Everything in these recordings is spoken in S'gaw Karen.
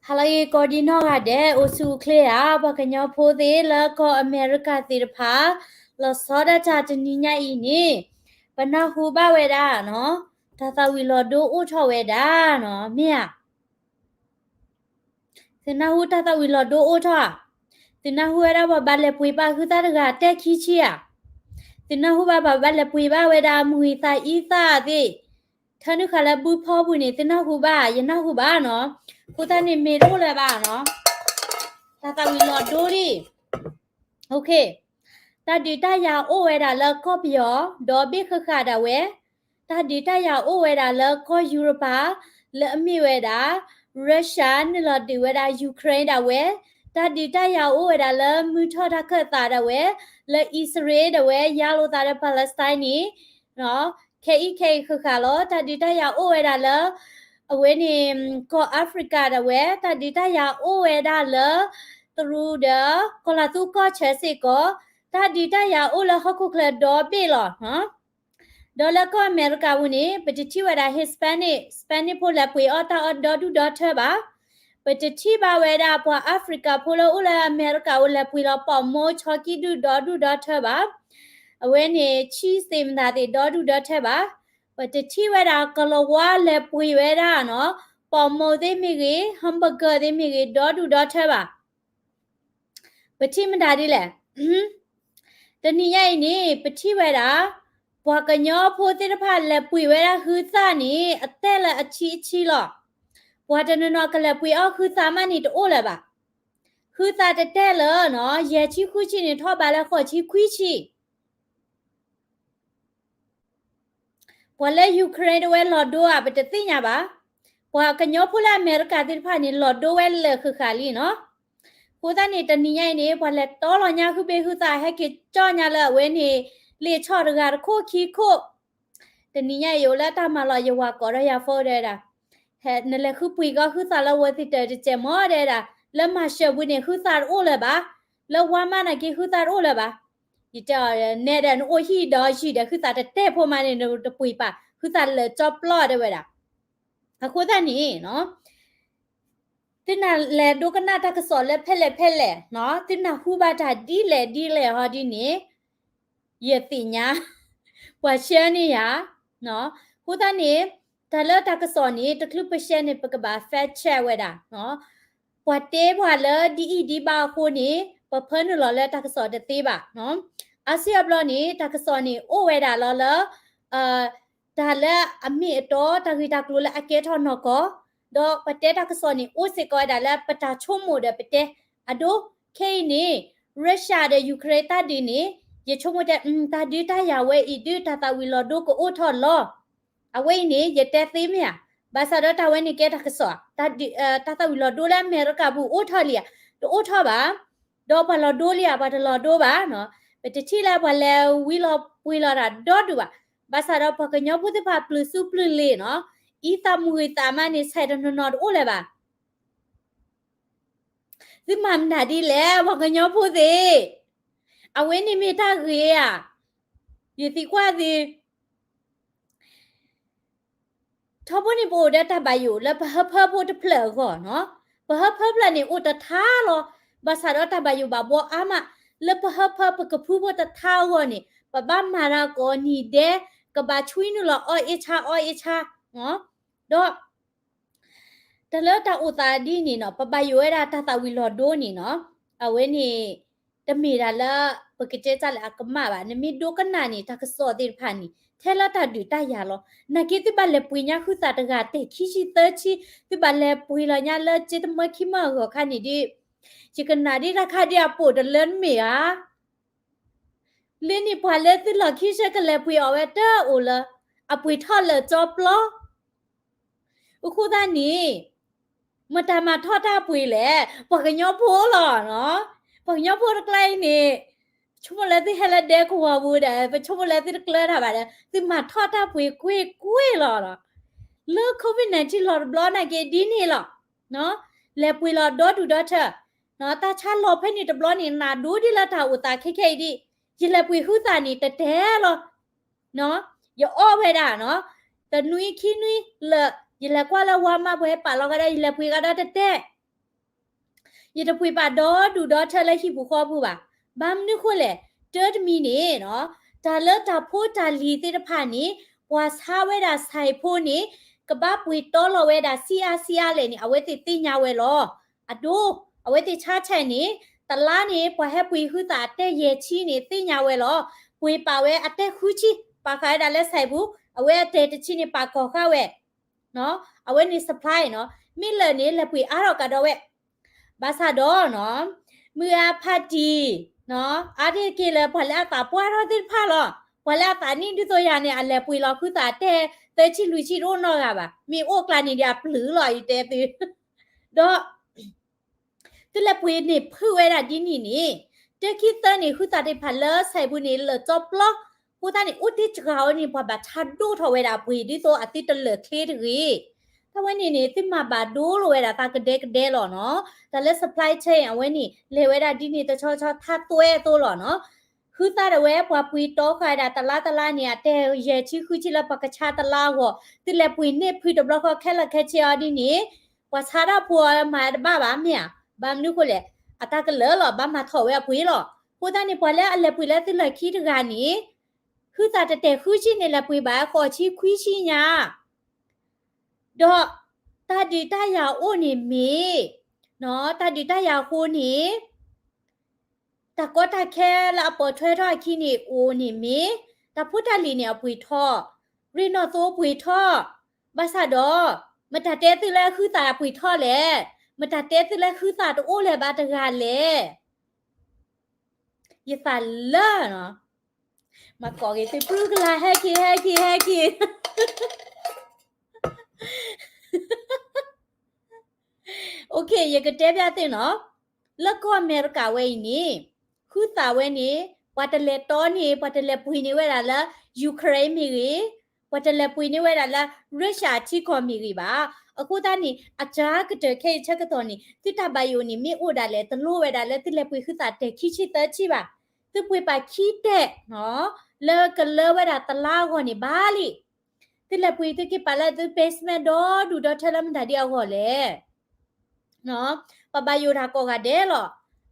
ဟါလၢအဂ့ၤ ကိးဒံနီၢ်ဂၤဒဲး အိၣ်ဆူၣ်အိၣ်ချ့ဧါ, ပှၤကညီဖိသ့ၣ်လၢကီၢ်အမဲရကၤသ့ၣ်တဖၣ်, လီၤဆီဒၣ်တၢ်တနံၤညါအံၤန့ၣ်, ပနၢ်ဟူဘၣ်ဝဲဒၣ်နီၤ, တၢ်သၣ်ဝံၤလီၤဒိအိၣ်ထီၣ်ဝဲဒၣ်နီၤ, မ့ၢ်ဧါ. သုနၢ်ဟူတၢ်သၣ်ဝံၤလီၤဒိအိၣ်ထီၣ်ဧါ. သုနၢ်ဟူဝဲဒၣ်ပှၤဘၣ်လဲၤပှ့ၤဘၣ်ဟုသၣ်တဂၤတဲခံဆံဧါ. သုနၢ်ဟူဘၣ်ပှၤဘၣ်လဲၤပှ့ၤဘၣ်ဝဲဒၣ်မုၢ်ဂံၢ်သးအံသၣ်သ့ၣ်, ထၢနုာ်ဃာ်လၢဘုဖီပူၤန့ၣ် သုနၢ်ဟူဘၣ်, ယနၢ်ဟူဘၣ်နီၤ. အဃိသတးန့ၣ်မ့ၢ်တအိၣ်လၢၤဘၣ်နီၤ, တၢ်သၣ်ဝံၤလီၤဒိလံ. တၢ်ဒုးတၢ်ယၤအိၣ်ဝဲဒၣ်လၢကီၢ်ပယီၤ ဒီဘ့ၣ်ဃၣ်ဃၣ်ဒၣ်ဝဲ, တၢ်ဒုးတၢ်ယၤအိၣ်ဝဲဒၣ်လၢကီၢ်ယူရပၤ လၢအမ့ၢ်ဝဲဒၣ် Russia နုာ်လီၤဒုးဝဲဒၣ် Ukraine ဒၣ်ဝဲ, တၢ်ဒုးတၢ်ယၤအိၣ်ဝဲဒၣ်လၢမုၢ်ထီၣ်တၢ်ခၢၣ်သးဒၣ်ဝဲ, လၢအံၣ်စရ့လးဒၣ်ဝဲ ယါလိာ်သးဒီး Palestine န့ၣ် ခဲအံၤခဲအံၤဃၣ်ဃၣ်လီၤ. တၢ်ဒုးတၢ်ယၤအိၣ်ဝဲဒၣ်လၢ အဝဲန့ၣ် ကီၢ်အၤဖရံကၤဒၣ်ဝဲ, တၢ်ဒုးတၢ်ယၤအိၣ်ဝဲဒၣ်လၢ တရူးဒီး ကီၤလၤသူကီၢ်ဆၢစ့ၢ်ကီး, တၢ်ဒုးတၢ်ယၤအိၣ်လၢဟီၣ်ခိၣ်ချၢဒီဘ့ၣ်လီၤ. ဒီးလၢကီၢ်အမဲရကၤပူၤန့ၣ် ပတထံၣ်ဝဲဒၣ် Hispanic, Spanish ဖိလဲၤပှ့ၤအီၣ်တၢ်အီၣ်ဒီဒူၣ်ဒီထၢဘၣ်. ပတထံၣ်ဘၣ်ဝဲဒၣ်ပှၤအၤဖရံကၤဖိလၢအိၣ်လၢအမဲရကၤအိၣ်လဲၤပှ့ၤလီၤ ပိာ်မိၢ်ဆီကံၣ်ဒူၣ်ဒီဒူၣ်ဒီထၢဘၣ်. အဝဲန့ၣ် cheese သ့ၣ်မတၤသ့ၣ်ဒီဒူၣ်ဒီထၢဘၣ်. ပတထံၣ်ဝဲဒၣ်ကလၤဝါလဲၤပှ့ၤဝဲဒၣ်နီၤ, ပိာ်မိၢ်သ့ၣ်မ့ၢ်ဂ့ၤ, hamburger သ့ၣ်မ့ၢ်ဂ့ၤ, ဒီဒူၣ်ဒီထၢဘၣ်. ပထံၣ်မတၤဒ်လဲၣ်. တနံၤညါအံၤန့ၣ် ပထံၣ်ဝဲဒၣ် ပှၤကညီဖိသ့ၣ်တဖၣ်လဲၤပှ့ၤဝဲဒၣ်ဟုသၣ်န့ၣ် အတဲလၢအဆံအဆံလီၤ. ပှၤတနီၤနီၤကလဲၤပှ့ၤအီၣ်ဟုသၣ်မးန့ၣ်တအိၣ်လၢၤဘၣ်. ဟုသၣ်တတဲလၢနီၤ, ယဲၢ်ဆံဃုဆံန့ၣ် ထီၣ်ဘးလၢဃိးဆံခွံဆံ ပှၤလၢ Ukraine တဝဲလီၤဒိဧါ ပတသ့ၣ်ညါဘၣ်. ပှၤကညီဖိလၢအမဲရကၤသ့ၣ်တဖၣ်န့ၣ် လီၤဒိဝဲလၢာ်ဃၣ်ဃၣ်လံနီၤ. အဃိသတးန့ၣ် တနံၤညါအံၤန့ၣ် ပှၤလဲၤတီလီၤညါဟုဘ့ၣ်ဟုသၣ် ဟဲက့ၤကၠီၣ်ညါလၢအဝဲန့ၣ် လ့ၣ်ဆီၣ်တဂၤတခိၣ်ခံခိၣ်. တနံၤညါအံၤအိၣ်လၢတၢ်မၤလီၤယဝၤကိးဒီးယၤဖိဒဲဒၣ် နလဲၤဃုပှ့ၤကီၢ်ဟုသၣ်လၢဝဲသ့ၣ်တၢ်တစဲးမီၤဒဲဒၣ်, လၢမၤစၢၤပူၤန့ၣ် ဟုသၣ်တအိၣ်လၢၤဘၣ်, လၢဝါမးနာ်က့ဟုသၣ်တအိၣ်လၢၤဘၣ်. ယတဲအီၤ နဲဒၣ်နအိၣ်ဟံၣ်ဒီးယံာ်ဒီးဟုသၣ်တတဲဖိမးန့ၣ် နတပှ့ၤပာ် ဟုသၣ်လၢာ်ကၠီပျီတဲဝဲဒၣ်. အဃိသတးန့ၣ် သုနလဲၤဒိကနၣ်တၢ်ကစီၣ်လၢဖဲလဲၣ်ဖဲလဲၣ်, သုနၢ်ဟူဘၣ်တၢ်ဒ်လဲၣ်ဒ်လဲၣ်ဟီဒ်န့ၣ် ယသ့ၣ်ညါ ပှၤဆှၢန့ၢ်ယၤ. အဃိသတးန့ၣ် တၢ်လၢတၢ်ကစီၣ်န့ၣ် တချုးပ share န့ၣ် ပကဘၣ် fact check ဝဲဒၣ်. ပှၤတဲပှၤလၢဒ်အံၤဒ်ဘၣ်အဃိန့ၣ် ပဖၢနုာ်လီၤလၢတၢ်ကစီၣ်တသ့ဘၣ်. အါစုအါဘျီန့ၣ် တၢ်ကစီၣ်န့ၣ် အိၣ်ဝဲဒၣ်လီၤလၢ တၢ်လၢအမ့ၢ်အတီ တၢ်ဂ့ၢ်တၢ်ကျိၤလၢအကဲထီၣ်နီၢ်ကီၢ်, ဒီးပတဲတၢ်ကစီၣ်န့ၣ် အိၣ်စ့ၢ်ကီးဝဲဒၣ်လၢပတၢ်ဆိကမိၣ်ဒီးပတဲ, အဒိ ခဲအံၤန့ၣ် Russia ဒီး Ukraine တၢ်ဒုးန့ၣ် ယဆိကမိၣ်တဲ တၢ်ဒုးတၢ်ယၤဝဲအံၤဒုး တၢ်သၣ်ဝံၤလီၤဒိကအိၣ်ထီၣ်လီၤ. အဝဲအံၤန့ၣ် ယတဲသ့မ့ၢ်ဧါ, ဘၣ်ဆၣ်ဒီးတၢ်ဝဲန့ၣ်ကဲတၢ်ကစီၣ်, တၢ်သၣ်ဝံၤလီၤဒိလၢအမဲရကၤပူၤအိၣ်ထီၣ်လံဧါ, တအိၣ်ထီၣ်ဘၣ်. ဒီးပှၤလီၤဒိလံဧါ, ပှၤတလီၤဒိဘၣ်. ပတထံၣ်လၢပှၤလဲၤဝံလီၤပှ့ၤလီၤတၢ်ဒီဒူၣ်ဘၣ်. ဘၣ်ဆၣ်ဒီးပှၤကညီဖိသ့ၣ်တဖၣ်ပျုၤစုပျုၤလ့ၤနီၤ, အံသၣ်မုၢ်ဂံၢ်သးမါန့ၣ် ဆဲးတနီၤနီၤတအိၣ်လၢၤဘၣ်. သုမၤမနုၤဒ်လဲၣ် ပှၤကညီဖိသ့ၣ်, အဝဲန့ၣ်မ့ၢ်တၢ်ဂ့ၤဧါ. ယသံကွၢ်သု ထီဘိန့ၣ် ပအိၣ်ဒီးတၢ်ဘၣ်ယိၣ်လၢပဟၢဖၢဖိတဖျၢၣ်အဂီၢ်နီၤ, ပဟၢဖၢဖျၢၣ်န့ၣ်အိၣ်တထါလီၤ. ဘၣ်ဆၣ်ဒီးတၢ်ဘၣ်ယိၣ်ဘၣ်ဘှီအါမး, လၢပဟၢဖၢပကဖုဖိတထါအဂီၢ်န့ၣ် ပဘၣ်မၤတၢ်ကိးနံၤဒဲး, ကဘၣ်ဆွံနုာ်လီၤအီၣ်အ့ၣ်ဆါအီၣ်အ့ၣ်ဆါ, ဒီး တၢ်လၢတၢ်အိၣ်သးဒ်န့ၣ်နီၤ, ပဘၣ်ယိၣ်ဝဲဒၣ်တၢ်သၣ်ဝံၤလီၤဒိန့ၣ်နီၤ, အဝဲန့ၣ် တမ့ၢ်တၢ်လၢ ပကတဲတၢ်လၢအကမၣ်ဘၣ်. နမ့ၢ်ဒိကနၣ်န့ၣ် တၢ်ကစီၣ်သ့ၣ်တဖၣ်န့ၣ် ထဲလၢတၢ်ဒုးတၢ်ယၤလီၤ. နာ်က့သုဘၣ်လဲၤပှ့ၤညါဟုသၣ်တဂၤ တၢၢ်ခံဆံသၢဆံ, သုဘၣ်လဲၤပှ့ၤလီၤညါလၢကၠ့တမၢခံမၢအဂီၢ်ခါန့ၣ်ဒီး, ယကနၣ်ဒ်တၢ်ခါဒ်အပိာ်တလၢနမ့ၢ်ဧါ. လၢန့ၣ်ပှၤလၢသုလီၢ်ခံဆၢကလဲၤပှ့ၤအီၣ်ဝဲတအိၣ်လၢၤ, အပှ့ၤထီၣ်လၢာ်ကၠီပျီ. အဃိသတးန့ၣ် မတၤမၤထီၣ်တၢ်ပှ့ၤလဲၣ်, ပှၤကညီဖိလီၤနီၤ. ပှၤကညီဖိတကျါအံၤန့ၣ် ပဆိကမိၣ်လၢသုဟဲလၢဒဲကဝီၤပူၤဒီး ပဆိကမိၣ်လၢသုတကျၢတၢ်ဘၣ်ဒီး သုမၤထီၣ်တၢ်ပှ့ၤကွ့ၢ်ကွ့ၢ်လီၤ. လၢ COVID nineteen လီၤတဘျီနာ်က့ဒ်န့ၣ်လီၤ. လဲၤပှ့ၤလီၤဒီဒူၣ်ဒီထၢ, တၢ်ဆါလီၤဖဲန့ၣ်တဘျီန့ၣ် နးဒိဒ်လၢတၢ်အိၣ်သးခဲခဲအံၤဒ်, ယလဲၤပှ့ၤဟုသၣ်န့ၣ် တတဲလီၤ. ယအီၣ်ဝဲဒၣ်နီၤ, တနွံခံနွံလၢ ယလဲၤကွၢ်လၢဝါမး ပှၤဟဲပာ်လီၤကဒီး ယလဲၤပှ့ၤကဒီးတတဲ ယတပှ့ၤပာ်ဒီဒူၣ်ဒီထၢလၢဟံၣ်ပူၤဃီပူၤဘၣ်. ဘၣ်မနုၤဃိလဲၣ်, တၢ်တမံၤန့ၣ်နီၤ, တၢ်လၢတၢ်ဖိတၢ်လံၤသ့ၣ်တဖၣ်န့ၣ် ပှၤဆါဝဲဒၣ်ဆဲးဖိန့ၣ် ကဘၣ်ပှ့ၤတီလီၤဝဲဒၣ်ဆံးအါဆံးအါလဲၣ်န့ၣ် အဝဲသ့ၣ်သ့ၣ်ညါဝဲလီၤ. အဒိ, အဝဲသ့ၣ်ဆါဆဲးန့ၣ် တလါန့ၣ် ပှၤဟဲပှ့ၤဟုသၣ်အတဲယဲၢ်ဆံန့ၣ် သ့ၣ်ညါဝဲလီၤ. ပှ့ၤပာ်ဝဲအတဲဃုဆံ ပာ်ဃာ်ဝဲဒၣ်လၢဆဲးပူၤ, အဝဲအတဲတဆံန့ၣ် ပာ်ကီၤဃာ်ဝဲ အဝဲန့ၣ် supply နီၤ, မ့ၢ်လၢာ်န့ၣ် လဲၤပှ့ၤအါထီၣ်ကဒီးဝဲ. ဘၣ်ဆၣ်ဒီးနီၤ, မုၢ်အါဖးတံၢ်, အါတက့ၢ်လၢပှၤလၢအသးပှၢ်ထီၣ်သ့ၣ်တဖၣ်လီၤ. ပှၤလၢအသးနံၣ်ဒ်သိးယၤန့ၣ် အလဲၤပှ့ၤလီၤဟုသၣ်အတဲ သၢဆံလွံၢ်ဆံတအိၣ်နီတဂၤဘၣ်. မ့ၢ်အိၣ်ကျါန့ၣ်ဒီးအပျုၤလီၤ ယတဲသု ဒီး သုလဲၤပှ့ၤန့ၣ်ဖုးဝဲဒၣ်ဒ်န့ၣ်န့ၣ်, တခံသၢန့ၣ် ဟုသၣ်သ့ၣ်တဖၣ်လၢဆဲးပူၤန့ၣ်လၢာ်ကၠီပျီ, အဃိသတးန့ၣ် အိၣ်တ့ၢ်စှၤဝဲန့ၣ် ပှၤဘၣ်ဆါဒိၣ်ထီၣ်ဝဲဒၣ်အပှ့ၤ ဒ်သိးအသုတလၢာ်ချ့တဂ့ၤ. တၢ်ဝဲန့ၣ်န့ၣ် သုမၤဘၣ်ဒိလိာ်ဝဲဒၣ်သးကဒဲကဒဲလီၤနီၤ. တၢ်လၢ supply chain အဝဲန့ၣ် လဲၤဝဲဒၣ်ဒ်န့ၣ်တဆီဆီထါသွဲအသိးလီၤနီၤ. ဟုသၣ်ဒၣ်ဝဲ ပှၤပှ့ၤတီဃာ်ဝဲဒၣ်တလါတလါန့ၣ် အတဲယဲၢ်ဆံဃုဆံလၢပှၤကဆါတလါအဂီၢ်, သုလဲၤပှ့ၤန့ၢ်ဖုတဘျီဃီခဲလၢာ်ခဲဆ့အီၤဒ်န့ၣ် ပှၤဆါတၢ်ဖိအီၤမၤတဘၣ်ဘၣ်မ့ၢ်ဧါ. ဘၣ်မနုၤဃိလဲၣ်, အတၢ်ကလၢာ်လီၤ ဘၣ်မၤထီၣ်ဝဲအပှ့ၤလီၤ. အဃိသတးန့ၣ် ပှၤလၢအလဲၤပှ့ၤလၢသုလၢာ်ခံတဂၤန့ၣ်, ဟုသၣ်တတဲာ်ဃုဆံန့ၣ် လဲၤပှ့ၤဘၣ်ဃိးဆံခွံဆံညါ ဒီးတၢ်ဒုးတၢ်ယၤအိၣ်န့ၣ်မ့ၢ်, တၢ်ဒုးတၢ်ယၤအဃိန့ၣ် တၢ်ကီတၢ်ခဲလၢအပိာ်ထွဲထီၣ်အခံန့ၣ်အိၣ်န့ၣ်မ့ၢ်, တၢ်ဖိတၢ်လံၤန့ၣ်အပှ့ၤထီၣ်, ရ့ၣ်နီၣ်သိပှ့ၤထီၣ်, ဘၣ်ဆၣ်ဒီး မတၤတဲသုလၢဟုသၣ်အပှ့ၤထီၣ်လဲၣ်, မတၤတဲသုလၢဟုသၣ်တအိၣ်လၢၤဘၣ်တဂၤလဲၣ်. ယသးလၢာ်နီၤ, မၤကိးက့ၤသု ပုၢ်ကလၤ ဟဲက့ၤ ဟဲက့ၤ ဟဲက့ၤ OK, ယကတဲဘၣ်သုနီၤ, လၢကီၢ်အမဲရကၤဝဲအံၤန့ၣ်, ဟုသၣ်ဝဲန့ၣ် ပှၤတလဲၤတီန့ၢ် ပှၤတလဲၤပှ့ၤန့ၢ်ဝဲဒၣ်လၢ Ukraine မ့ၢ်ဂ့ၤ, ပှၤတလဲၤပှ့ၤန့ၢ်ဝဲဒၣ်လၢ Russia ထံကီၢ်မ့ၢ်ဂ့ၤဘၣ်. အဃိသတးန့ၣ် အစှၤကတၢၢ်ခဲအံၤဆၢကတီၢ်န့ၣ် သုတၢ်ဘၣ်ယိၣ်န့ၣ် မ့ၢ်အိၣ်ဒၣ်လဲာ် တလိၣ်ဝဲဒၣ်လၢသုလဲၤပှ့ၤဟုသၣ်တဲာ်ခံဆံသၢဆံဘၣ်. သုပှ့ၤပာ်ခံတဲာ်နီၤ, လၢကလၢဝဲဒၣ်တလါအဂီၢ်န့ၣ်ဘၣ်လံ. သုလဲၤပှ့ၤသုက့ၤပာ်လၢသု basement ဒီဒူၣ်ဒီထၢလၢမတၤဒ်အဂီၢ်လဲၣ်. ပှၤဘၣ်ယိၣ်တၢ်ကိးဂၤဒဲးလီၤ.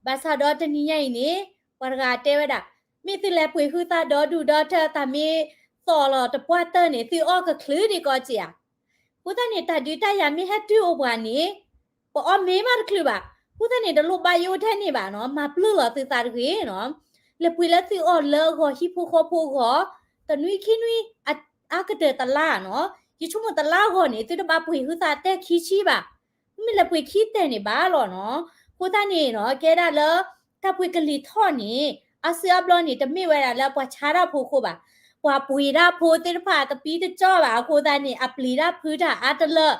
ဘၣ်ဆၣ်ဒီးတနံၤညါအံၤန့ၣ် ပှၤတဂၤတဲဝဲဒၣ်, မ့ၢ်သုလဲၤပှ့ၤဟုသၣ်ဒီဒူၣ်ဒီထၢ တၢ်မ့ၢ်သီၣ်လီၤတပှၢ်တၢၢ်န့ၣ် သုအီၣ်ကချုးဒံးကီးက့ဧါ. အဃိသတးန့ၣ် တၢ်ဒုးတၢ်ယၤမ့ၢ်ဟဲတုၤအိၣ်ပှၤန့ၣ် ပအီၣ်မ့ၤမးတချုးဘၣ်. အဃိသတးန့ၣ် တလိၣ်ဘၣ်ယိၣ်ထဲန့ၣ်ဘၣ်နီၤ, မၤပျုၢ်လီၤသုသးတဂ့ၤနီၤ. လဲၤပှ့ၤလၢသုအီၣ်လၢအဂီၢ် ဟံၣ်ဖိဃီဖိအဂီၢ်, တနွံခံနွံ အါကတၢၢ်တလါနီၤ. ယဆိကမိၣ်တလါအဂီၢ်န့ၣ် သုတဘၣ်ပှ့ၤဟုသၣ်တဲာ်ခံဆံဘၣ်. မ့ၢ်လဲၤပှ့ၤခံတဲာ်န့ၣ်ဘၣ်လီၤနီၤ. အဃိသတးန့ၣ်နီၤ ကဲဒၣ်လၢ တၢ်ပှ့ၤကလံၤထီၣ်န့ၣ် အါစုအါဘျီန့ၣ် တမ့ၢ်ဝဲဒၣ်လၢပှၤဆါတၢ်ဖိအဃိဘၣ်. ပှၤပှ့ၤတၢ်ဖိသ့ၣ်တဖၣ်တပံတကၠီၣ်ဘၣ်. အဃိသတးန့ၣ် အပျံၤတၢ်ဖုးတၢ်အါတလၢ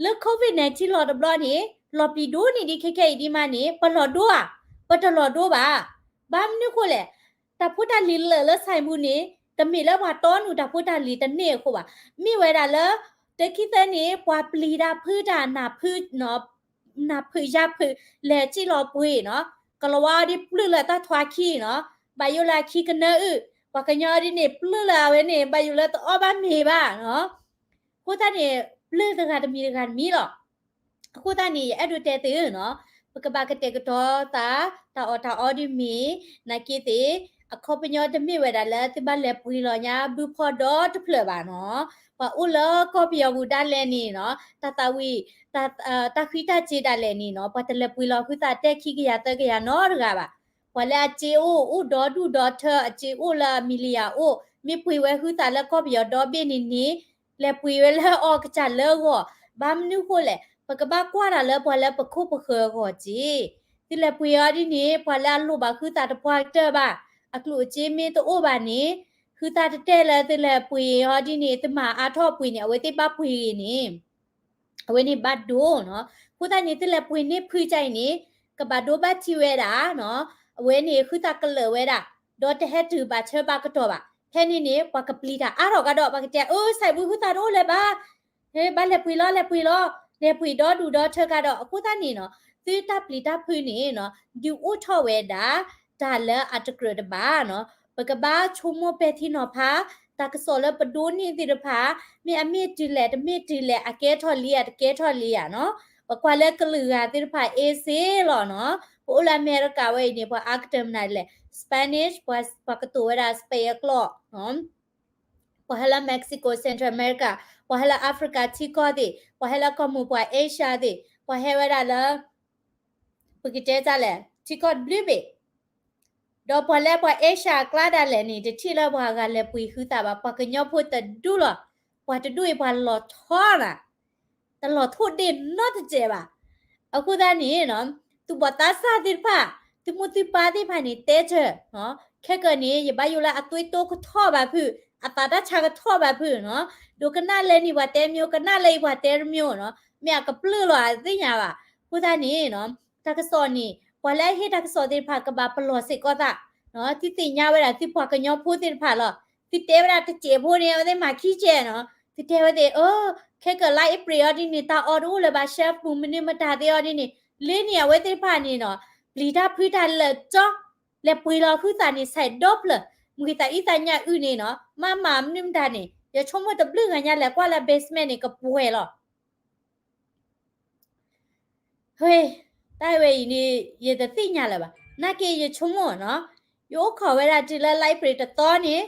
လၢ COVID nineteen လီၤတဘျီန့ၣ် လီၤပျံၤဒိၣ်န့ၢ်ဒံးခဲခဲအံၤဒံးမးန့ၣ် ပလီၤဒိဧါ, ပတလီၤဒိဘၣ်. ဘၣ်မနုၤဃိလဲၣ်, တၢ်ဖိတၢ်လံၤလၢာ်လၢဆဲးပူၤန့ၣ် တမ့ၢ်လၢပှၤတီနုာ်တၢ်ဖိတၢ်လံၤတန့ၢ်အဃိဘၣ်. မ့ၢ်ဝဲဒၣ်လၢ တခံသၢန့ၣ် ပှၤပျံၤတၢ်ဖုးတၢ်နၢ်ဖုး နၢ်ဖုးယၢ်ဖုး လဲၤစံၣ်လီၤပှ့ၤနီၤ, ကလၤဝါဒ်ပျုၢ်လၢတၢ်ထွါခံနီၤ, ဘၣ်ယိၣ်လၢအခံကနၢအုၣ်, ပှၤကညီဒ်န့ၣ် ပျုၢ်လၢအဝဲန့ၣ် ဘၣ်ယိၣ်လၢတအီၣ်ဘၣ်မ့ၤဘၣ်နီၤ. အဃိသတးန့ၣ် ပျုၢ်တဂၤတမံၤတဂၤတမံၤလီၤ. အဃိသတးန့ၣ် ယအဲၣ်ဒိးတဲသုနီၤ, ပကဘၣ်ကတဲာ်ကတီၤသး တၢ်အီၣ်တၢ်အီဒ်မ့ၢ် နာ်က့သ့ၣ် အခီပညီတမ့ၢ်ဝဲဒၣ်လၢသုဘၣ်လဲၤပှ့ၤလီၤညါဘုဖီဒီတဖျၢၣ်ဘၣ်နီၤ. ပှၤအိၣ်လၢကီၢ်ပယီၤပူၤဒၣ်လဲာ်န့ၣ်နီၤ, တၢ်သးဝံၣ် တၢ်ဃံတၢ်စ့ၤဒၣ်လဲာ်န့ၣ်နီၤ, ပှၤတလဲၤပှ့ၤလီၤဟုသၣ်တဲာ်ခံကယၤသၢကယၤနီတဂၤဘၣ်. ပှၤလၢအစ့အိၣ် အိၣ်ဒီဒူၣ်ဒီထၢ အစ့အိၣ်လၢအမံၤလံယၤအိၣ် မ့ၢ်ပှ့ၤဝဲဟုသၣ်လၢကီၢ်ပယီၤဒီဘ့ၣ်န့ၣ်န့ၣ် လဲၤပှ့ၤဝဲလၢအီၣ်ကစၢ်လၢအဂီၢ်, ဘၣ်မနုၤဃိလဲၣ်, ပကဘၣ်ကွၢ်တၢ်လၢပှၤလၢပခိၣ်ပဃၢၤအဂီၢ်က့ၤ. သုလဲၤပှ့ၤအီၤဒ်န့ၣ် ပှၤလၢအလိၣ်ဘၣ်ဟုသၣ်တပှၢ်ကတၢၢ်ဘၣ်, အကျိၣ်အစ့မ့ၢ်တအိၣ်ဘၣ်န့ၣ်, ဟုသၣ်တတဲာ်လၢသုလဲၤပှ့ၤအီၤဒ်န့ၣ် သုမၤအါထီၣ်ပှ့ၤန့ၣ် အဝဲသ့ၣ်ဘၣ်ပှ့ၤဂ့ၤန့ၣ် အဝဲန့ၣ်ဘၣ်ဒိနီၤ. အဃိသတးန့ၣ် သုလဲၤပှ့ၤန့ၢ်ဖုကၢ်အံၤန့ၣ် ကဘၣ်ဒိဘၣ်ထံးဝဲဒၣ်နီၤ, အဝဲန့ၣ်ဟုသၣ်ကလၢာ်ဝဲဒၣ်, ဒီးတဟဲတုၤဘၣ်ဆၢဘၣ်ကတီၢ်ဘၣ်. ဖဲန့ၣ်န့ၣ် ပှၤကပျံၤတၢ်အါထီၣ်ကဒီး ပှၤကတဲ အၢ ဆဲးပူၤဟုသၣ်တအိၣ်လၢၤဘၣ်, ဘၣ်လဲၤပှ့ၤလီၤ လဲၤပှ့ၤလီၤ, လဲၤပှ့ၤဒီဒူၣ်ဒီထၢကဒီး. အဃိသတးန့ၣ်နီၤ သုတၢ်ပျံၤတၢ်ဖုးန့ၣ်နီၤ ဒုးအိၣ်ထီၣ်ဝဲဒၣ် တၢ်လၢအတကြၢးတဘၣ်နီၤ. ပကဘၣ်ဆိကမိၣ်ပဲာ်ထံနီၤဖး တၢ်ကစီၣ်လၢပဒိးန့ၢ်သ့ၣ်တဖၣ် မ့ၢ်အမ့ၢ်တုၤလဲၣ် တမ့ၢ်တုၤလဲၣ် အကဲထီၣ်လံဧါ တကဲထီၣ်လံဧါနီၤ. ပကွၢ်လၢကလုာ်ဂၤသ့ၣ်တဖၣ်အ့စ့လီၤနီၤ. ပအိၣ်လၢအမဲရကၤဝဲအံၤန့ၣ် ပှၤအါကတၢၢ်မနုၤလဲၣ် Spanish ပှၤကတိၤဝဲဒၣ် Spain အကျိာ်နီၤ. ပှၤဟဲလၢ Mexico, Central America, ပှၤဟဲလၢ Africa ထံကီၢ်သ့ၣ်, ပှၤဟဲလၢကီၢ်မိၢ်ပှၢ် Asia သ့ၣ်, ပှၤဟဲဝဲဒၣ်လၢ ပကတဲတၢ်လဲၣ် ထံကီၢ်တဘျုးဘ့ၣ် ဒီးပှၤလၢပှၤ Asia အကျါဒၣ်လဲာ်န့ၣ် တထံၣ်လၢပှၤဂၤလဲၤပှ့ၤဃုသးဘၣ်, ပှၤကညီဖိတဒူၣ်လီၤ. ပှၤတဒူၣ်အံၤပှၤလီၤထီနၤ, တလီၤထိၣ်ဒ့ၣ်နီတစဲးဘၣ်. အဃိသတးန့ၣ်နီၤ သူၣ်ဘီၣ်သးစၢ်သ့ၣ်တဖၣ်, သုမိၢ်သုပၢ်သ့ၣ်တဖၣ်န့ၣ် တဲတၢ်, ခဲကၢၣ်န့ၣ် ယဘၣ်ယိၣ်လၢအသွံၣ်တိကထီၣ်ဘၣ်ဖုး, အသးတၢ်ဆါကထီၣ်ဘၣ်ဖုးနီၤ, ဒိကနၣ်လၢန့ၣ်ပှၤတဲမ့ၢ်, ကနၣ်လၢအံၤပှၤတဲတမ့ၢ်နီၤ, မ့ၢ်အကပျၢ်လီၤအသ့ၣ်ညါဘၣ်. အဃိသတးန့ၣ်နီၤ တၢ်ကစီၣ်န့ၣ် ပှၤလၢအဟ့ၣ်တၢ်ကစီၣ်သ့ၣ်တဖၣ်ကဘၣ်ပလီၢ်စ့ၢ်ကီးသး, သုသ့ၣ်ညါဝဲဒၣ်သုပှၤကညီဖိသ့ၣ်တဖၣ်လီၤ. သုတဲဝဲဒၣ်တစဲးဖိန့ၣ် အဝဲသ့ၣ်မၤခံကဲးနီၤ, သုတဲဝဲသ့ၣ် အၢ ခဲကၢၣ်လါအ့ဖြ့ၣ်အီၤဒ်န့ၣ် တၢ်အီၣ်တအိၣ်လၢၤဘၣ်, chef ပူၤမနုၤမတၤသ့ၣ်အီၤဒ်န့ၣ်, လၢန့ၣ်အဝဲသ့ၣ်တဖၣ်န့ၣ်နီၤ ပျံၤတၢ်ဖုးတၢ်လၢာ်ကၠီ, လဲၤပှ့ၤလီၤဃုသးန့ၣ် ဆဲးဒီဖျၢၣ်, မုၢ်ဂံၢ်သးအံသးညါအုၣ်န့ၣ်နီၤ မၤမၤမနုၤမတၤန့ၣ် ယဆိကမိၣ်တဘျုးဂၤညါလဲၤကွၢ်လၢ basement န့ၣ် ကပှဲၤလီၤ. ဟဲ, တၢ်ဝဲအံၤန့ၣ် ယတသ့ၣ်ညါလၢၤဘၣ်. နာ်က့ယဆိကမိၣ်နီၤ, ယအိၣ်ခိးဝဲဒၣ်တုၤလၢ library တသီန့ၣ်,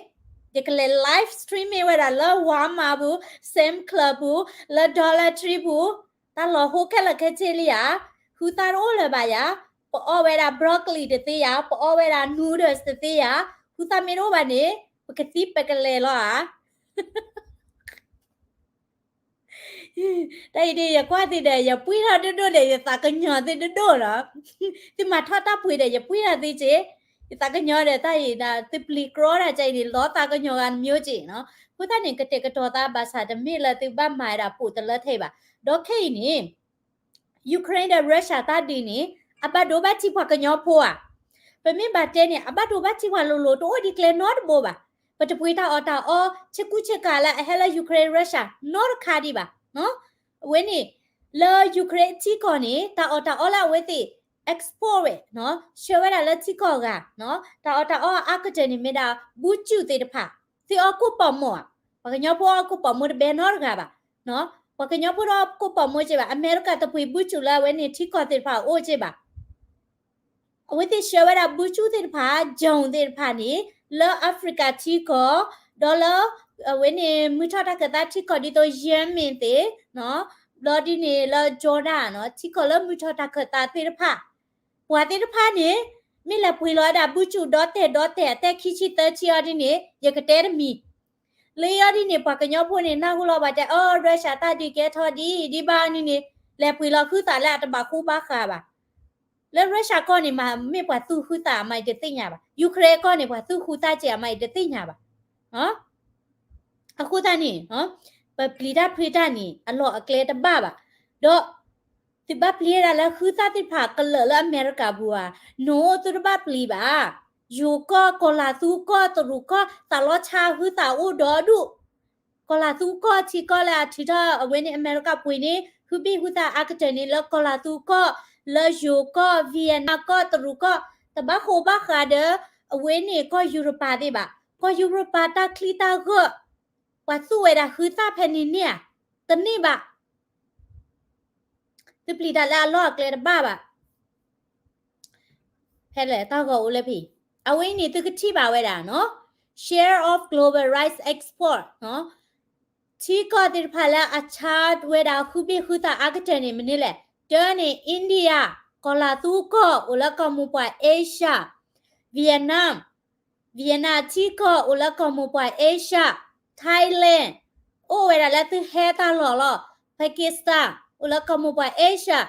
ယကလဲၤ live streaming ဝဲဒၣ်လၢ Walmart ပူၤ, Sam's Club ပူၤ, လၢ Dollar Tree ပူၤ, တၢ်လီၤဟိခဲလၢာ်ခဲဆ့လံဧါ, ဃုသၣ်တအိၣ်လၢၤဘၣ်ယၤ, ပအီၣ်ဝဲဒၣ် broccoli တသ့ယၤ, ပအီၣ်ဝဲဒၣ် noodles တသ့ယၤ, ဃုသၣ်မ့ၢ်တအိၣ်ဘၣ်န့ၣ် ပကသံပကလဲၤလီၤဧါ. တၢ်အံၤဒ်ယကွၢ်သုဒီး ယပှံၢ်ထီၣ်ဒိၣ်ဒိၣ်ဒီး ယသးကညီၤသုဒိၣ်ဒိၣ်လီၤ. သုမၤထီၣ်တၢ်ပှ့ၤဒီး ယပှံၢ်ထီၣ်သုက့ၢ်, ယသးကညီၤဒီးတၢ်အံၤဒၣ် သုပျံၤကြီဒၣ်ကဲအံၤန့ၣ် လီၤသးကညီၤဂၤနမ့ၢ်က့ၢ်နီၤ. အဃိသတးန့ၣ် ကတဲာ်ကတီၤသးဘၣ်ဆၣ်တမ့ၢ်လၢသုဘၣ်မၤဝဲဒၣ်ပိာ်တလၢထဲအံၤဘၣ်. ဒီးခဲအံၤန့ၣ် Ukraine ဒီး Russia တၢ်ဒုးန့ၣ် အဘၣ်ဒိဘၣ်ထံးပှၤကညီဖိဧါ. ပမ့ၢ်ဘၣ်တဲန့ၣ် အဘၣ်ဒိဘၣ်ထံးပှၤလိၤလိၤ တအိၣ်ဒံးကျဲနီတဘိဘၣ်. ပတပှ့ၤတၢ်အီၣ်တၢ်အီ ဆ့ကူဆ့ကၤလၢအဟဲလၢ Ukraine Russia နီတခါဒံးဘၣ်. အဝဲန့ၣ် လၢ Ukraine ထံကီၢ်န့ၣ် တၢ်အီၣ်တၢ်အီလၢအဝဲသ့ၣ် export ဝဲ, ဆှၢဝဲဒၣ်လၢထံကီၢ်အဂၤ, တၢ်အီၣ်တၢ်အီအါကတၢၢ်န့ၣ်မ့ၢ်ဒၣ် ဘုကျူသ့ၣ်တဖၣ်, သုအီၣ်ကိၣ်ပီာ်မိၣ်ဧါ. ပှၤကညီဖိအီၣ်ကိၣ်ပီာ်မိၣ်တဘဲနီတဂၤဘၣ်. ပှၤကညီဖိတအီၣ်ကိၣ်ပီာ်မိၣ်က့ၢ်ဘၣ်, အမဲရကၤတပှ့ၤဘုကျူလၢအဝဲန့ၣ်ထံကီၢ်သ့ၣ်တဖၣ်အအိၣ်က့ၢ်ဘၣ်. အဝဲသ့ၣ်ဆှၢဝဲဒၣ်ဘုကျူသ့ၣ်တဖၣ်, drone သ့ၣ်တဖၣ်န့ၣ် လၢ Africa ထံကီၢ်, ဒီးလၢ အဝဲန့ၣ် မုၢ်ထီၣ်တၢ်ခၢၣ်သးထံကီၢ်ဒ်သိး Yemen သ့ၣ်, ဘျီဒ်န့ၣ်လၢ Jordan နီၤ, ထံကီၢ်လၢမုၢ်ထီၣ်တၢ်ခၢၣ်သးသ့ၣ်တဖၣ်, ပှၤသ့ၣ်တဖၣ်န့ၣ် မ့ၢ်လဲၤပှ့ၤလီၤဝဲဒၣ်ဘုကျူဒီတဲာ်ဒီတဲာ် အတဲခံဆံသၢဆံအီၤဒ်န့ၣ် ယကတဲတမံၤ လၢအီၤဒ်န့ၣ် ပှၤကညီဖိန့ၣ် နၢ်ဟူလီၤဘၣ်တဲ အီ Russia တၢ်ဒုးကဲထီၣ်ဒ်အံၤဒ်ဘၣ်န့ၣ်န့ၣ် လဲၤပှ့ၤလီၤဃုသးလၢအတဘၣ်ဃူဘၣ်ဃးဘၣ်. လၢ Russia ကီၢ်န့ၣ် မ့ၢ်ပှၤသူၣ်ဃုသးအမါအံၤတသ့ၣ်ညါဘၣ်. Ukraine ကီၢ်န့ၣ် ပှၤသူၣ်ဃုသးကဲးအမါအံၤတသ့ၣ်ညါဘၣ်. အဃိသတးန့ၣ် ပပျံၤတၢ်ဖုးတၢ်န့ၣ် အလီၢ်အကျဲတဘၣ်ဘၣ်. ဒီး သုဘၣ်ပျံၤဝဲဒၣ်လၢဃုသၣ်သ့ၣ်တဖၣ်ကလၢာ်လၢအမဲရကၤပူၤဧါ, နီၢ်သုတဘၣ်ပျံၤဘၣ်. ယိၤကီၢ် ကီၢ်လၤသူကီၢ် တရူးကီၢ် သးလီၤဆါဃုသးအိၣ်ဒီဒူၣ် ကီၢ်လၤသူကီၢ်ထံကီၢ်လၢအထုးထီၣ်အဝဲန့ၣ် အမဲရကၤပှ့ၤန့ၣ် ဃုဘ့ၣ်ဃုသၣ်အါကတၢၢ်န့ၣ် လၢကီၢ်လၤသူကီၢ်, လၢယိၤကီၢ်, Vietnam ကီၢ်, တရူးကီၢ်, တဘၣ်ဃိဘၣ်ဃးဒီး အဝဲန့ၣ်ကီၢ်ယူရပၤသ့ၣ်ဘၣ်. ကီၢ်ယူရပၤတၢ်ချံတၢ်ဂၢၢ် ပှၤသူၣ်ဝဲဒၣ်ဃုသၣ်ဖဲန့ၣ်န့ၣ်ဧါ, တန့ၢ်ဘၣ်. သုပျံၤတၢ်လၢအလီၢ်အကျဲတဘၣ်ဘၣ်. ဖဲလဲၣ်တၢ်ဂီၤအိၣ်လၢဖဲ အဝဲအံၤန့ၣ် သုကထံၣ်ဘၣ်ဝဲဒၣ်နီၤ share of global rice export နီၤ ထံကီၢ်သ့ၣ်တဖၣ်လၢအဆါဝဲဒၣ်ဃုဘ့ၣ်ဃုသၣ်အါကတၢၢ်န့ၣ် မနုၤလဲၣ်. တၢန့ၣ် India ကီၢ်လၤသူကီၢ် အိၣ်လၢကီၢ်မိၢ်ပှၢ် Asia, Vietnam, Vietnam ထံကီၢ်အိၣ်လၢကီၢ်မိၢ်ပှၢ် Asia, Thailand အိၣ်ဝဲဒၣ်လၢသုဟဲတၢ်လီၢ်လီၤ. Pakistan အိၣ်လၢကီၢ်မိၢ်ပှၢ် Asia,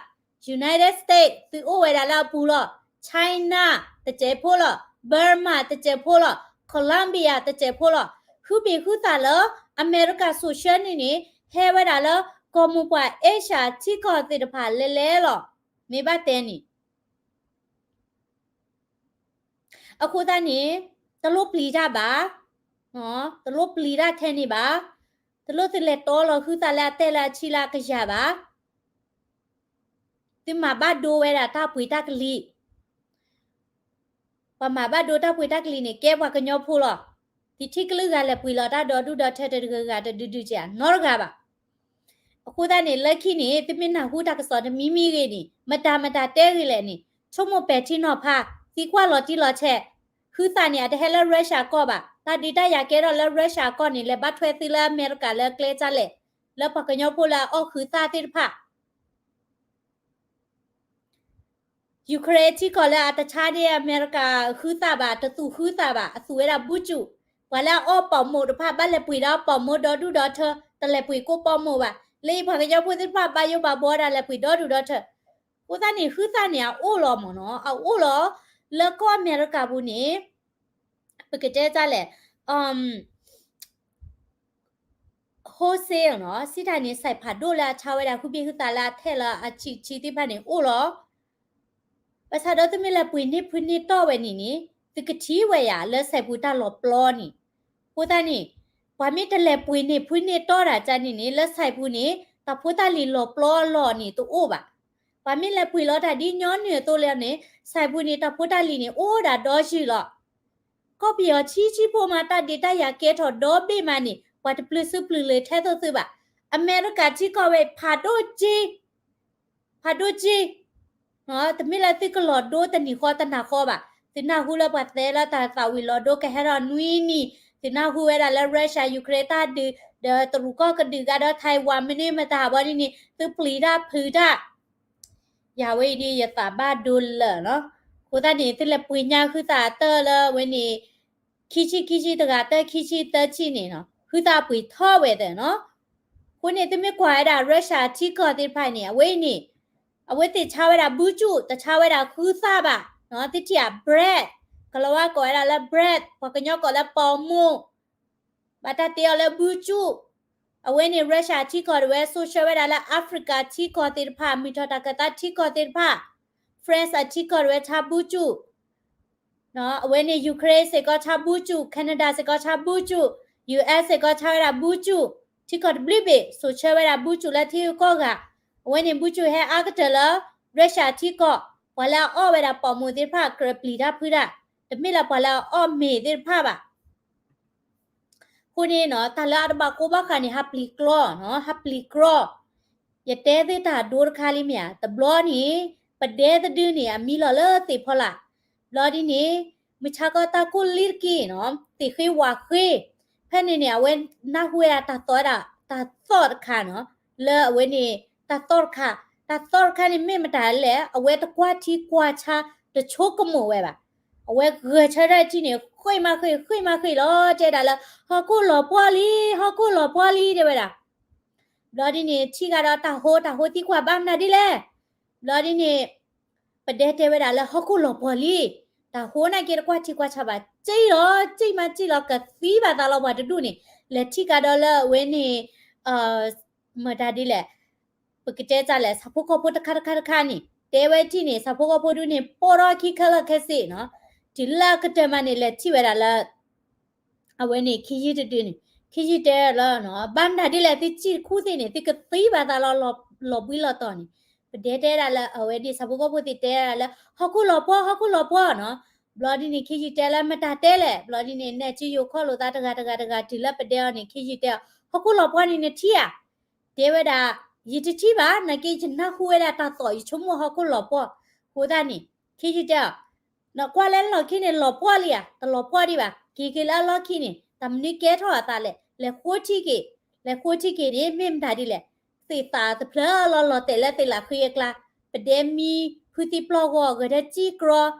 United States သုအိၣ်ဝဲဒၣ်လၢအပူၤလီၤ. China တစဲးဖိလီၤ. Burma တစဲးဖိလီၤ. Colombia တစဲးဖိလီၤ. ဃုဘ့ၣ်ဃုသၣ်လၢ အမဲရကၤစိာ်ဆှၢန့ၣ်န့ၣ် ဟဲဝဲဒၣ်လၢကီၢ်မိၢ်ပှၢ် Asia ထံကီၢ်သ့ၣ်တဖၣ်လဲၤလဲၤလီၤ. မ့ၢ်ဘၣ်တဲန့ၣ် အဃိသတးန့ၣ် တလိၣ်ပျံၤတၢ်ဘၣ်, တလိၣ်ပျံၤတၢ်ထဲန့ၣ်ဘၣ်, တလိၣ်သုလဲၤတီလီၤဃုသးလၢအတဲလၢအဆံလၢအကယၤဘၣ်. သုမၤဘၣ်ဒိဝဲဒၣ်တၢ်ပှ့ၤတၢ်ကလံၤ, ပှၤမၤဘၣ်ဒိတၢ်ပှ့ၤတၢ်ကလံၤန့ၣ် ကဲပှၤကညီဖိလီၤ. သုထံၣ်ကလုာ်ဂၤလဲၤပှ့ၤလီၤတၢ်ဒီဒူၣ်ဒီထၢတဂၤဂၤတဒုဒုကဲးနီတဂၤဘၣ်. အဃိသတးန့ၣ် လၢခံန့ၣ် သုမ့ၢ်နၢ်ဟူတၢ်ကစီၣ်တမံၤမံၤဂ့ၤန့ၣ် မတၤမတၤတဲဂ့ၤလဲၣ်န့ၣ် ဆိကမိၣ်ပဲာ်ထံနီၤဖး, သံကွၢ်လီၤတံၢ်လီၤဆဲး, ဟုသၣ်န့ၣ် အတဟဲလၢ Russia အကီၢ်ဘၣ်. တၢ်ဒုးတၢ်ယၤကဲထီၣ်လၢ Russia အကီၢ်န့ၣ် လဲၤဘၣ်ထွဲသုလၢအမဲရကၤလၢကျဲကၢ်လဲၣ်, လၢပှၤကညီဖိလၢအအီၣ်ဟုသၣ်သ့ၣ်တဖၣ် Ukraine ထံကီၢ်လၢအတဆါဒၣ်အမဲရကၤဟုသၣ်ဘၣ်, တသူၣ်ဟုသၣ်ဘၣ်, အသူၣ်ဝဲဒၣ်ဘုကၠူၣ်, ပှၤလၢအအီၣ်ပိာ်မိၣ်တဖၣ် ဘၣ်လဲၤပှ့ၤဒီးပိာ်မိၣ်ဒီဒူၣ်ဒီထၢ, တလဲၤပှ့ၤကိးပိာ်မိၣ်ဘၣ်. လၢအံၤပှၤကညီဖိသ့ၣ်တဖၣ် ဘၣ်ယိၣ်ဘၣ်ဘှီဒၣ်လဲၤပှ့ၤဒီဒူၣ်ဒီထၢ. အဃိသတးန့ၣ် ဟုသၣ်န့ၣ် အအိၣ်လီၤမ့ၢ်နီၤ, အအိၣ်လီၤ လၢကီၢ်အမဲရကၤပူၤန့ၣ် ပကတဲတၢ်လဲၣ်, wholesale နီၤ, စံးတၢ်န့ၣ် စဲးဖးဒိၣ်လၢအဆါဝဲဒၣ် ဟုဘ့ၣ်ဟုသၣ်လၢအထဲလၢအဆံးဆံးသ့ၣ်တဖၣ်န့ၣ် အိၣ်လီၤ. ဘၣ်ဆၣ်ဒီးသုမ့ၢ်လဲၤပှ့ၤန့ၢ်ဖုန့ၢ်တီၢ်ဝဲန့ၣ်န့ၣ် သုကထံၣ်ဝဲယၤလၢစဲးပူၤတၢ်လီၤပျီန့ၣ်. အဃိသတးန့ၣ် ပှၤမ့ၢ်တလဲၤပှ့ၤန့ၢ်ဖုန့ၢ်တီၢ်တၢ်ကန့ၣ်န့ၣ် လၢစဲးပူၤန့ၣ် တၢ်ဖိတၢ်လံၤလီၤပျီအလီၢ်န့ၣ်တအိၣ်ဘၣ်. ပှၤမ့ၢ်လဲၤပှ့ၤလီၤတၢ်ဒ်ညီနုၢ်အသိးလၢန့ၣ် စဲးပူၤန့ၣ် တၢ်ဖိတၢ်လံၤန့ၣ် အိၣ်ဒၣ်ဒီယုၢ်လီၤ. ကီၢ်ပယီၤဆံးဆံးဖိမး တၢ်ဒုးတၢ်ယၤကဲထီၣ်ဒီဘ့ၣ်မးန့ၣ် ပှၤတပျုၤစုပျုၤလၢာ်ထဲသိးသုဘၣ်. အမဲရကၤထံကီၢ်ဝဲ ဖးဒိၣ်က့ ဖးဒိၣ်က့ တမ့ၢ်လၢသုကလီၤဒိတနံၤဃီတနၤဃီဘၣ်. သုနၢ်ဟူလၢပှၤတဲလၢတၢ်သးဝံၤလီၤဒိကဟဲထီၣ်နွံနံၤ, သုနၢ်ဟူဝဲဒၣ်လၢ Russia Ukraine တၢ်ဒုး ဒီးတရူးကီၢ်ကဒုးကဒီး Taiwan မနုၤမတၤဘီဒ်န့ၣ် သုပျံၤတၢ်ဖုးတၢ် ယၤဝဲအံၤဒ်ယသးဘၣ်ဒိလၢာ်လီၤ. အဃိသတးန့ၣ် သုလဲၤပှ့ၤညါဟုသၣ်အတၢၢ်လၢဝဲန့ၣ် ခံဆံခံဆံတဂၤ တၢၢ်ခံဆံသၢဆံန့ၣ်နီၤ, ဟုသၣ်ပှ့ၤထီၣ်ဝဲသ့ၣ်နီၤ. အဃိန့ၣ် သုမ့ၢ်ကွၢ်ဝဲဒၣ် Russia ထံကီၢ်သ့ၣ်တဖၣ်န့ၣ် အဝဲအံၤန့ၣ် အဝဲသ့ၣ်ဆါဝဲဒၣ်ဘုကၠူၣ်, တဆါဝဲဒၣ်ဟုသၣ်ဘၣ်. သုထံၣ်ဧါ bread, ကလၤဝါကိးဝဲဒၣ်လၢ bread, ပှၤကညီကိးလၢပိာ်မိၣ် ဘၣ်တၢ်တဲအီၤလၢဘုကၠူၣ်. အဝဲန့ၣ် Russia ထံကီၢ်တဝဲ ဆိၣ်ဆၢဝဲဒၣ်လၢ Africa ထံကီၢ်သ့ၣ်တဖၣ်, မုၢ်ထီၣ်တၢ်ကၢၣ်သးထံကီၢ်သ့ၣ်တဖၣ်, France အထံကီၢ်တဝဲဆါဘုကၠူၣ်. အဝဲန့ၣ် Ukraine စ့ၢ်ကီးဆါဘုကၠူၣ်, Canada စ့ၢ်ကီးဆါဘုကၠူၣ်, US စ့ၢ်ကီးဆါဝဲဒၣ်ဘုကၠူၣ်, ထံကီၢ်တဘျုးဘ့ၣ် ဆိၣ်ဆၢဝဲဒၣ်ဘုကၠူၣ်လၢထံဂုၤကီၢ်ဂၤ. အဝဲန့ၣ်ဘုကၠူၣ်ဟဲအါကတၢၢ်လၢ Russia ထံကီၢ်, ပှၤလၢအအီၣ်ဝဲဒၣ်ပိာ်မိၣ်သ့ၣ်တဖၣ် ကြၢးပျံၤတၢ်ဖုးတၢ်, တမ့ၢ်လၢပှၤလၢအအီၣ်မ့ၤသ့ၣ်တဖၣ်ဘၣ်. အဃိန့ၣ်နီၤ တၢ်လၢအတဘၣ်ကိၢ်ဘၣ်ဃးန့ၣ် ဟးပျံၤကြီနီၤ, ဟးပျံၤကြီ. ယတဲသုတၢ်ဒိတခါလံမ့ၢ်ဧါ, တဘျီန့ၣ် ပဒဲတဒုန့ၣ် အမံလီၤလၢသ့ၣ်ဖီလာ်. ဘျီဒ်န့ၣ် မုၢ်ဆါခီတၢ်ကိၢ်လံတက့ၢ်နီၤ, သ့ၣ်ဃ့ဝၣ်ဃ့. ဖဲန့ၣ်န့ၣ် အဝဲနၢ်ဟူဝဲဒၣ်တၢ်သီၣ်ဝဲဒၣ် တၢ်သီၣ်တခါနီၤ, လၢအဝဲန့ၣ် တၢ်သီၣ်တခါ, တၢ်သီၣ်တခါန့ၣ်မ့ၢ်မတၤလဲၣ်, အဝဲတကွၢ်ထံကွၢ်ဆးတဆိကမိၣ်ဝဲဘၣ်. အဝဲဂဲၤဆၢထၢၣ်ထံန့ၣ် ဃ့ၢ်မးဃ့ၢ် ဃ့ၢ်မးဃ့ၢ်လီၤ, တဲဒၣ်လၢ ဟီၣ်ခိၣ်လီၤပှီၢ်လံ, ဟီၣ်ခိၣ်လီၤပှီၢ်လံ တဲဝဲဒၣ်. ဘျီဒ်န့ၣ် ထံၣ်ကဒီးတၢ်ဟိ တၢ်ဟိသံကွၢ်ဘၣ်မနုၤဒ်လဲၣ်. ဘျီဒ်န့ၣ် ပဒဲတဲဝဲဒၣ်လၢဟီၣ်ခိၣ်လီၤပှီၢ်လံ, တၢ်ဟိနာ်က့တကွၢ်ထံကွၢ်ဆးဘၣ်, စံၣ်လီၤ, စံၣ်မးစံၣ်လီၤ ကသံဘၣ်သးလီၤပှၤတဒူၣ်န့ၣ်, လဲၤထံၣ်ကဒီးလၢအဝဲန့ၣ် မတၤဒ်လဲၣ်, ပကတဲတၢ်လဲၣ်, ဆၣ်ဖိကီၢ်ဖိတခါတခါတခါန့ၣ် တဲဝဲထံၣ်န့ၣ် ဆၣ်ဖိကီၢ်ဖိဒူၣ်န့ၣ် ပိာ်ထီၣ်ခံခဲလၢာ်ခဲဆ့နီၤ, တုၤလၢအကတၢၢ်မးန့ၣ် လဲၤထံၣ်ဝဲဒၣ်လၢ အဝဲန့ၣ် ခ့ယုၢ်တဒုန့ၣ်, ခ့ယုၢ်တဲလၢ ဘၣ်မနုၤဒ်လဲၣ် သုစံၣ်တခူသ့ၣ်န့ၣ် သုကသံဘၣ်သးလီၤ လီၤဘှံးလီၤတီၤန့ၣ်, ပဒဲတဲဒၣ်လၢ အဝဲဒ်ဆၣ်ဖိကီၢ်ဖိသ့ၣ်တဲဒၣ်လၢ ဟီၣ်ခိၣ်လီၤပှီၢ် ဟီၣ်ခိၣ်လီၤပှီၢ်နီၤ. ဘျီဒ်န့ၣ် ခ့ယုၢ်တဲလၢမတၤတဲလဲၣ်, ဘျီဒ်န့ၣ် နဲၣ်စုယိၤခီၣ်လိာ်သးတဂၤတဂၤတဂၤ တုၤလၢပဒဲအီၤန့ၣ် ခ့ယုၢ်တဲအီၤ ဟီၣ်ခိၣ်လီၤပှီၢ်န့ၣ်နထံၣ်ဧါ. တဲဝဲဒၣ် ယတထံၣ်ဘၣ်, နာ်က့ယနၢ်ဟူဝဲဒၣ်တၢ်သီၣ် ယဆိကမိၣ်ဟီၣ်ခိၣ်လီၤပှီၢ်. အဃိသတးန့ၣ် ခ့ယုၢ်တဲအီၤ နကွၢ်လၢလီၢ်ခံန့ၣ် လီၤပှီၢ်လံဧါ, တလီၤပှီၢ်ဒံးဘၣ်, က့ၤက့ၤလၢအလီၢ်ခံန့ၣ် တၢ်မနုၤကဲထီၣ်အသးလဲၣ်, လဲၤဃိထံက့ၤ, လဲၤဃိထံက့ၤန့ၣ် မ့ၢ်မတၤဒ်လဲၣ်, သ့ၣ်သၣ်တဖျၢၣ်လီၤလီၤတဲာ်လၢသ့ၣ်လၣ်ဃံအကျါ, ပဒဲမံဖုသံပျီၢ်ဂီၤ ဂဲၤဒၢစံၣ်ကြီ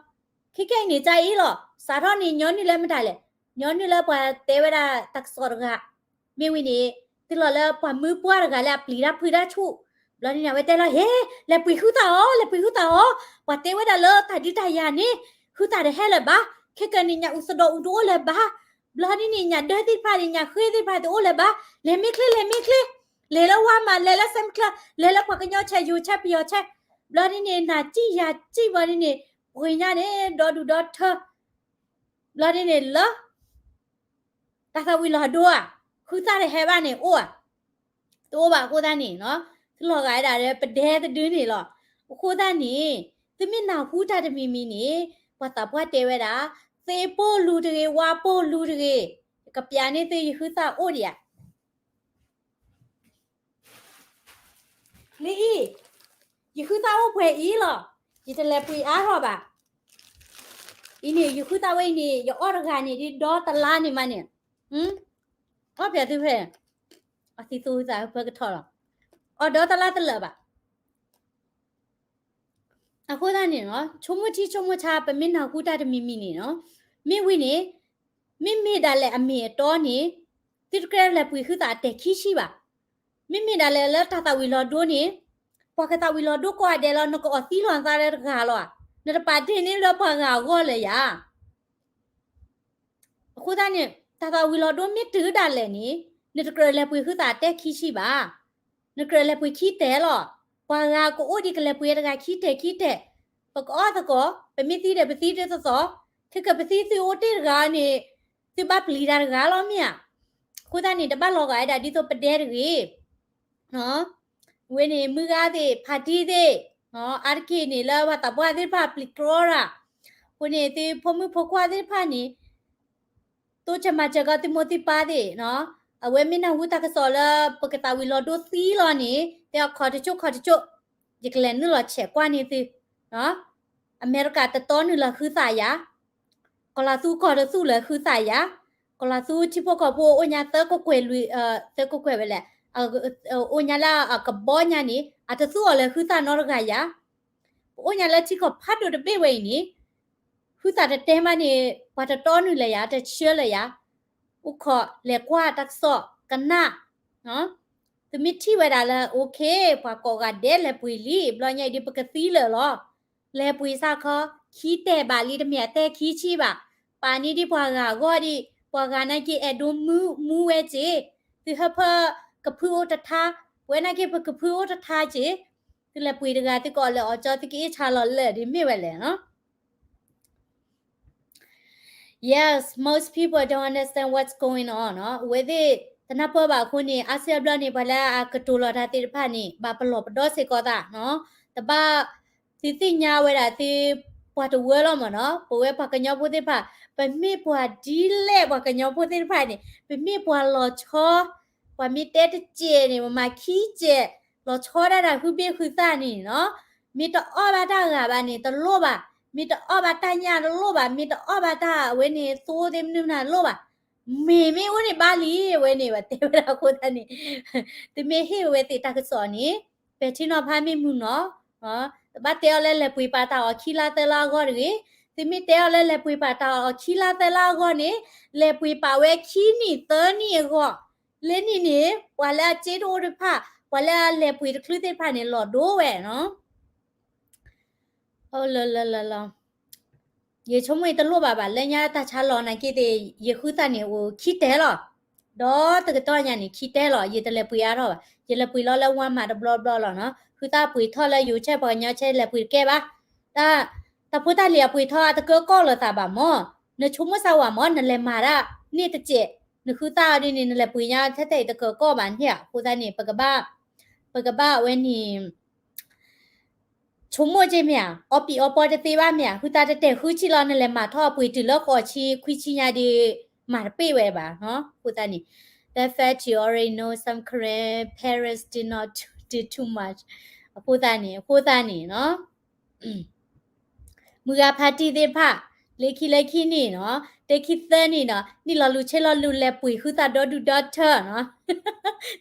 ခဲကနံၣ်အံၤလီၤ. စးထီၣ်န့ၣ် ညီနုၢ်လၢမတၤလဲၣ်, ညီနုၢ်လၢပှၤတဲဝဲဒၣ်တၢ်ကစီၣ်တဂၤ, မ့ၢ်ဝံၤန့ၣ် တုၤလီၤလၢပှၤမုၢ်ပှၢ်တဂၤလၢအပျံၤတၢ်ဖုးတၢ်ဆူၣ်, ဘျီဒ်န့ၣ် အဝဲတဲလီၤ ဟ့, လဲၤပှ့ၤဟုသၣ်အီၤ, လဲၤပှ့ၤဟုသၣ်အီၤ, ပှၤတဲဝဲဒၣ်လၢတၢ်ဒုးတၢ်ယၤန့ၣ် ဟုသၣ်တဟဲလၢၤဘၣ်, ခဲကနံၣ်အံၤ ညၣ်အူသဒီးအူတအိၣ်လၢၤဘၣ်, ဘျီဒ်န့ၣ် ညၣ်ဒၢသ့ၣ်တဖၣ်န့ၣ် ညၣ်ဃ့သ့ၣ်တဖၣ်တအိၣ်လၢၤဘၣ်, လဲၤမ့ၢ်ချ့ လဲၤမ့ၢ်ချ့, လဲၤလၢဝါမး လဲၤလၢစဲးမချၢ, လဲၤလၢပှၤကညီဆဲး ယိၤဆဲး ပယီၤဆဲး, ဘျီဒ်န့ၣ် နၤစံၣ်ယၤစံၣ် ဘျီဒ်န့ၣ် ပှ့ၤညါန့ၣ် ဒီဒူၣ်ဒီထၢ ဘျီဒ်န့ၣ်လၢ တၢ်သးဝံၤလီၤဒိဧါ, ဟုသၣ်တဟဲဘၣ်န့ၣ်အိၣ်ဧါ, တအိၣ်ဘၣ်အဃိသတးန့ၣ်နီၤ, သုလီၤဂာ်ဝဲဒၣ်လၢပဒဲတဒုန့ၣ်လီၤ. အဃိသတးန့ၣ် သုမ့ၢ်နၢ်ဟူတၢ်တမံၤမံၤန့ၣ် ပှၤသးပှၢ်တဲဝဲဒၣ် သ့ၣ်ပိၢ်လူၤတဂ့ၤ ဝါပိၢ်လူၤတဂ့ၤ, ကပျးန့ၢ်သုယဟုသၣ်အိၣ်ဒံးဧါ. လၢအံၤ, ယဃုသၣ်အိၣ်ပှဲၤအံၤလီၤ, ယတလဲၤပှ့ၤအါထီၣ်ဘၣ်. အံၤန့ၣ် ယဃုသၣ်ဝဲအံၤန့ၣ် ယအီၣ်တဂၤန့ၣ် ဒ်ဒီတလါန့ၣ်မးန့ၣ်, အီၣ်ပၠးသုဖဲ, အသံသိသးဖဲကထီၣ်လီၤ, အီၣ်ဒီတလါတလၢာ်ဘၣ်. အဃိသတးန့ၣ်နီၤ ဆိကမိၣ်ထံဆိကမိၣ်ဆး ပမ့ၢ်နၢ်ဟူတၢ်တမံၤမံၤန့ၣ်နီၤ, မ့ၢ်ဝံၤန့ၣ် မ့မ့ၢ်ဒၣ်လဲာ်အမ့ၢ်အတီန့ၣ် သုတကြၢးလဲၤပှ့ၤဃုသးအတဲာ်ခံဆံဘၣ်. မ့မ့ၢ်ဒၣ်လဲာ်လၢတၢ်သၣ်ဝံၤလီၤဒိန့ၣ် ပှၤကသၣ်ဝံၤလီၤဒိကိးဂၤဒဲးလီၤ, နကအီၣ်သံလီၤနသးလၢတဂၤလီၤဧါ, နတပာ်တ့ၢ်န့ၢ်လၢပှၤဂၤအဂီၢ်လၢၤယၤ. အဃိသတးန့ၣ် တၢ်သၣ်ဝံၤလီၤဒိမ့ၢ်တုၤဒၣ်လဲာ်န့ၣ် နတကြၢးလဲၤပှ့ၤဃုသးအတဲာ်ခံဆံဘၣ်. နကြၢးလဲၤပှ့ၤခံတဲာ်လီၤ. ပှၤဂၤကအိၣ်ဒံးကလဲၤပှ့ၤတဂၤခံတဲာ်ခံတဲာ်, ပကအီၣ်သကိး ပမ့ၢ်သံဒီးပသံဒ်သိးသိး, ခဲကပသံသုအိၣ်တ့ၢ်တဂၤန့ၣ် သုဘၣ်ပျံၤတၢ်တဂၤလီၤမ့ၢ်ဧါ. အဃိသတးန့ၣ် တဘၣ်လီၤဂာ်ဝဲဒၣ်ဒ်သိးပဒဲတဂ့ၤ ဝဲန့ၣ် မုၢ်ဂၤသ့ၣ် ဖါတံၢ်သ့ၣ်, အါတက့ၢ်န့ၣ် လၢပှၤသးပှၢ်သ့ၣ်တဖၣ်ပျံၤတြီတၢ်, အဃိန့ၣ် သုဖိမုၣ်ဖိခွါသ့ၣ်တဖၣ်န့ၣ် တိစၢၤမၤစၢၤကီးသုမိၢ်သုပၢ်သ့ၣ်, အဝဲမ့ၢ်နၢ်ဟူတၢ်ကစီၣ်လၢ ပကသၣ်ဝံၤလီၤဒိသံလီၤန့ၣ် တဲအခီတကၠိၣ်ခီတကၠိၣ်, ယကလဲၤနုာ်လီၤဆဲးကွၢ်န့ၢ်သု, အမဲရကၤတတီနုာ်လီၤဃုသးယၤ, ကီၤလၤသူကီၢ်တသူၣ်လၢဃုသးယၤ, ကီၤလၤသူထံဖိကီၢ်ဖိအိၣ်ညါသၢကကွဲၢ်လွံၢ်, သၢကကွဲၢ်ဝဲလဲၣ်, အိၣ်ညါလၢအကဘီညါန့ၣ် အတသူၣ်အီၤလၢဃုသးနီတဂၤယၤ, ပအိၣ်ညါလၢထံကီၢ်ဖးဒိၣ်တဘ့ၣ်ဝဲအံၤန့ၣ် ဃုသးတတဲမးန့ၣ် ပှၤတတီနုာ်လၢၤယၤ တဆှၢလၢၤယၤ, အိၣ်ခိးလဲၤကွၢ်တၢ်ကစီၣ်ကနၣ် သုမ့ၢ်ထံၣ်ဝဲဒၣ်လၢ okay ပှၤကိးဂၤဒဲးလဲၤပှ့ၤလံ ဘျီညါအံၤဒ်ပကသံလၢာ်လီၤ. လဲၤပှ့ၤစ့ၢ်ကီး ခံတဲာ်ဘၣ်လံ တမ့ၢ်အတဲာ်ခံဆံဘၣ်. ပာ်န့ၢ်ဒံးပှၤဂၤအဂီၢ်ဒံး, ပှၤဂၤနာ်က့အဲၣ်ဒိးမူဝဲက့ၤ, သုဟၢဖၢကဖုအိၣ်တထါ, ပဝဲနာ်က့ပကဖုအိၣ်တထါက့ၤ, သုလဲၤပှ့ၤတဂၤ သုကအီၣ်လၢအီၤကၠီ သုကအ့ၣ်ဆါလီၤလၢာ်ဒ်မ့ၢ်ဝဲလဲၣ်နီၤ. Yes, most people don't understand what's going on နီၤ. အဝဲသ့ၣ်တနၢ်ပၢၢ်ဘၣ်အဃိန့ၣ် အါစုအါဘျီန့ၣ် ပှၤလၢအကတိၤလီၤတၢ်သ့ၣ်တဖၣ်န့ၣ် ဘၣ်ပလီၢ်ပဒီစ့ၢ်ကီးသးနီၤ. တဘၣ် သုသ့ၣ်ညါဝဲဒၣ်သု ပှၤတဝၢလီၤမ့ၢ်နီၤ. ပဝဲပှၤကညီဖိသ့ၣ်တဖၣ် ပမ့ၢ်ပှၤဒ်လဲၣ် ပှၤကညီဖိသ့ၣ်တဖၣ်န့ၣ် ပမ့ၢ်ပှၤလီၤဆီ, ပှၤမ့ၢ်တဲတစဲးန့ၣ် ပမၤခံစဲး, လီၤဆီဒၣ်တၢ်ဃုဘ့ၣ်ဃုသၣ်န့ၣ်နီၤ. မ့ၢ်တအီၣ်ဘၣ်တၢ်ဂၤဘၣ်န့ၣ် တလိၣ်ဘၣ်, မ့ၢ်တအီၣ်ဘၣ်တၢ်ညၣ်တလိၣ်ဘၣ်, မ့ၢ်တအီၣ်ဘၣ်တၢ်အဝဲန့ၣ် သိသ့ၣ်မနုၤမနုၤတလိၣ်ဘၣ်. မ့ၢ်မ့ၢ်အိၣ်န့ၣ်ဘၣ်လံ အဝဲန့ၣ် ပတဲဝဲဒၣ်အဃိသတးန့ၣ် သုမ့ၢ်ဟ့ၣ်ဝဲသ့ၣ်တၢ်ကစီၣ်န့ၣ် ပဲာ်ထံနီၤဖးမ့ၢ်မုာ်နီၤ. တဘၣ်တဲအီၤလၢလဲၤပှ့ၤပာ်တၢ်အီၤခံလါသၢလါအဂီၢ်တဂ့ၤ. သုမ့ၢ်တဲအီၤလၢလဲၤပှ့ၤပာ်တၢ်အီၤခံလါသၢလါအဂီၢ်န့ၣ် လဲၤပှ့ၤပာ်ဝဲခံနံၣ်သၢနံၣ်အဂီၢ်, လၢနံၣ်န့ၣ် ပှၤလၢအစ့တအိၣ်တဖၣ်, ပှၤလၢအလဲၤပှ့ၤတချုးသ့ၣ်တဖၣ်န့ၣ် လီၤဒိဝဲနီၤ. လၢ လၢ လၢ လၢ ယဆိကမိၣ်တလိၣ်ဘၣ်ဘၣ် လၢညါတၢ်ဆါလီၤနာ်က့သ့ၣ် ယဃုသၣ်န့ၣ်အိၣ်ခံတဲလီၤ. ဒီးတကတီၢ်ညါန့ၣ် ခံတဲလီၤ. ယတလဲၤပှ့ၤအါထီၣ်ဘၣ်. ယလဲၤပှ့ၤလီၤလၢ Walmart တဘျီဘျီလီၤနီၤ. ဃုသၣ်ပှ့ၤထီၣ်လၢယိၤဆဲး ပှၤကညီဆဲး လဲၤပှ့ၤတကဲဘၣ်. တၢ် တၢ်ဖိတၢ်လံၤအပှ့ၤထီၣ် အတကၢကီၢ်လိာ်သးဘၣ်မၢ်. နဆိကမိၣ်စၢ်ဝဲမၢ် နလဲၤမၤတၢ်န့ၣ်တစဲး, နဃုသၣ်အီၤဒ်န့ၣ် နလဲၤပှ့ၤညါထဲထဲအံၤ တကၢကီၢ်ဘၣ်န့ၣ်ဧါ. အဃိသတးန့ၣ် ပကဘၣ် ပကဘၣ်ဝဲန့ၣ် ဆိကမိၣ်က့ၤမ့ၢ်ဧါ, အီပံၤအီပီတသ့ဘၣ်မ့ၢ်ဧါ, ဃုသၣ်တတဲာ်ဃုဆံလီၤ နလဲၤမၤထီၣ်အပှ့ၤတုၤလၢဃိးဆံခွံဆံညါဒီး မၤတပ့ၢ်ဝဲဘၣ်နီၤ. အဃိသတးန့ၣ် the fact you already know some Karen parents did not do too much. အဃိသတးန့ၣ် အဃိသတးန့ၣ်နီၤ မုၢ်ဂၤဖါတံၢ်သ့ၣ်တဖၣ် လၢခံလၢခံန့ၣ်နီၤ, တခံသၢနံၣ်နီၤ, နံၣ်လီၤလူၤဆ့လီၤလူၤ လဲၤပှ့ၤဃုသၣ်ဒီဒူၣ်ဒီထၢနီၤ.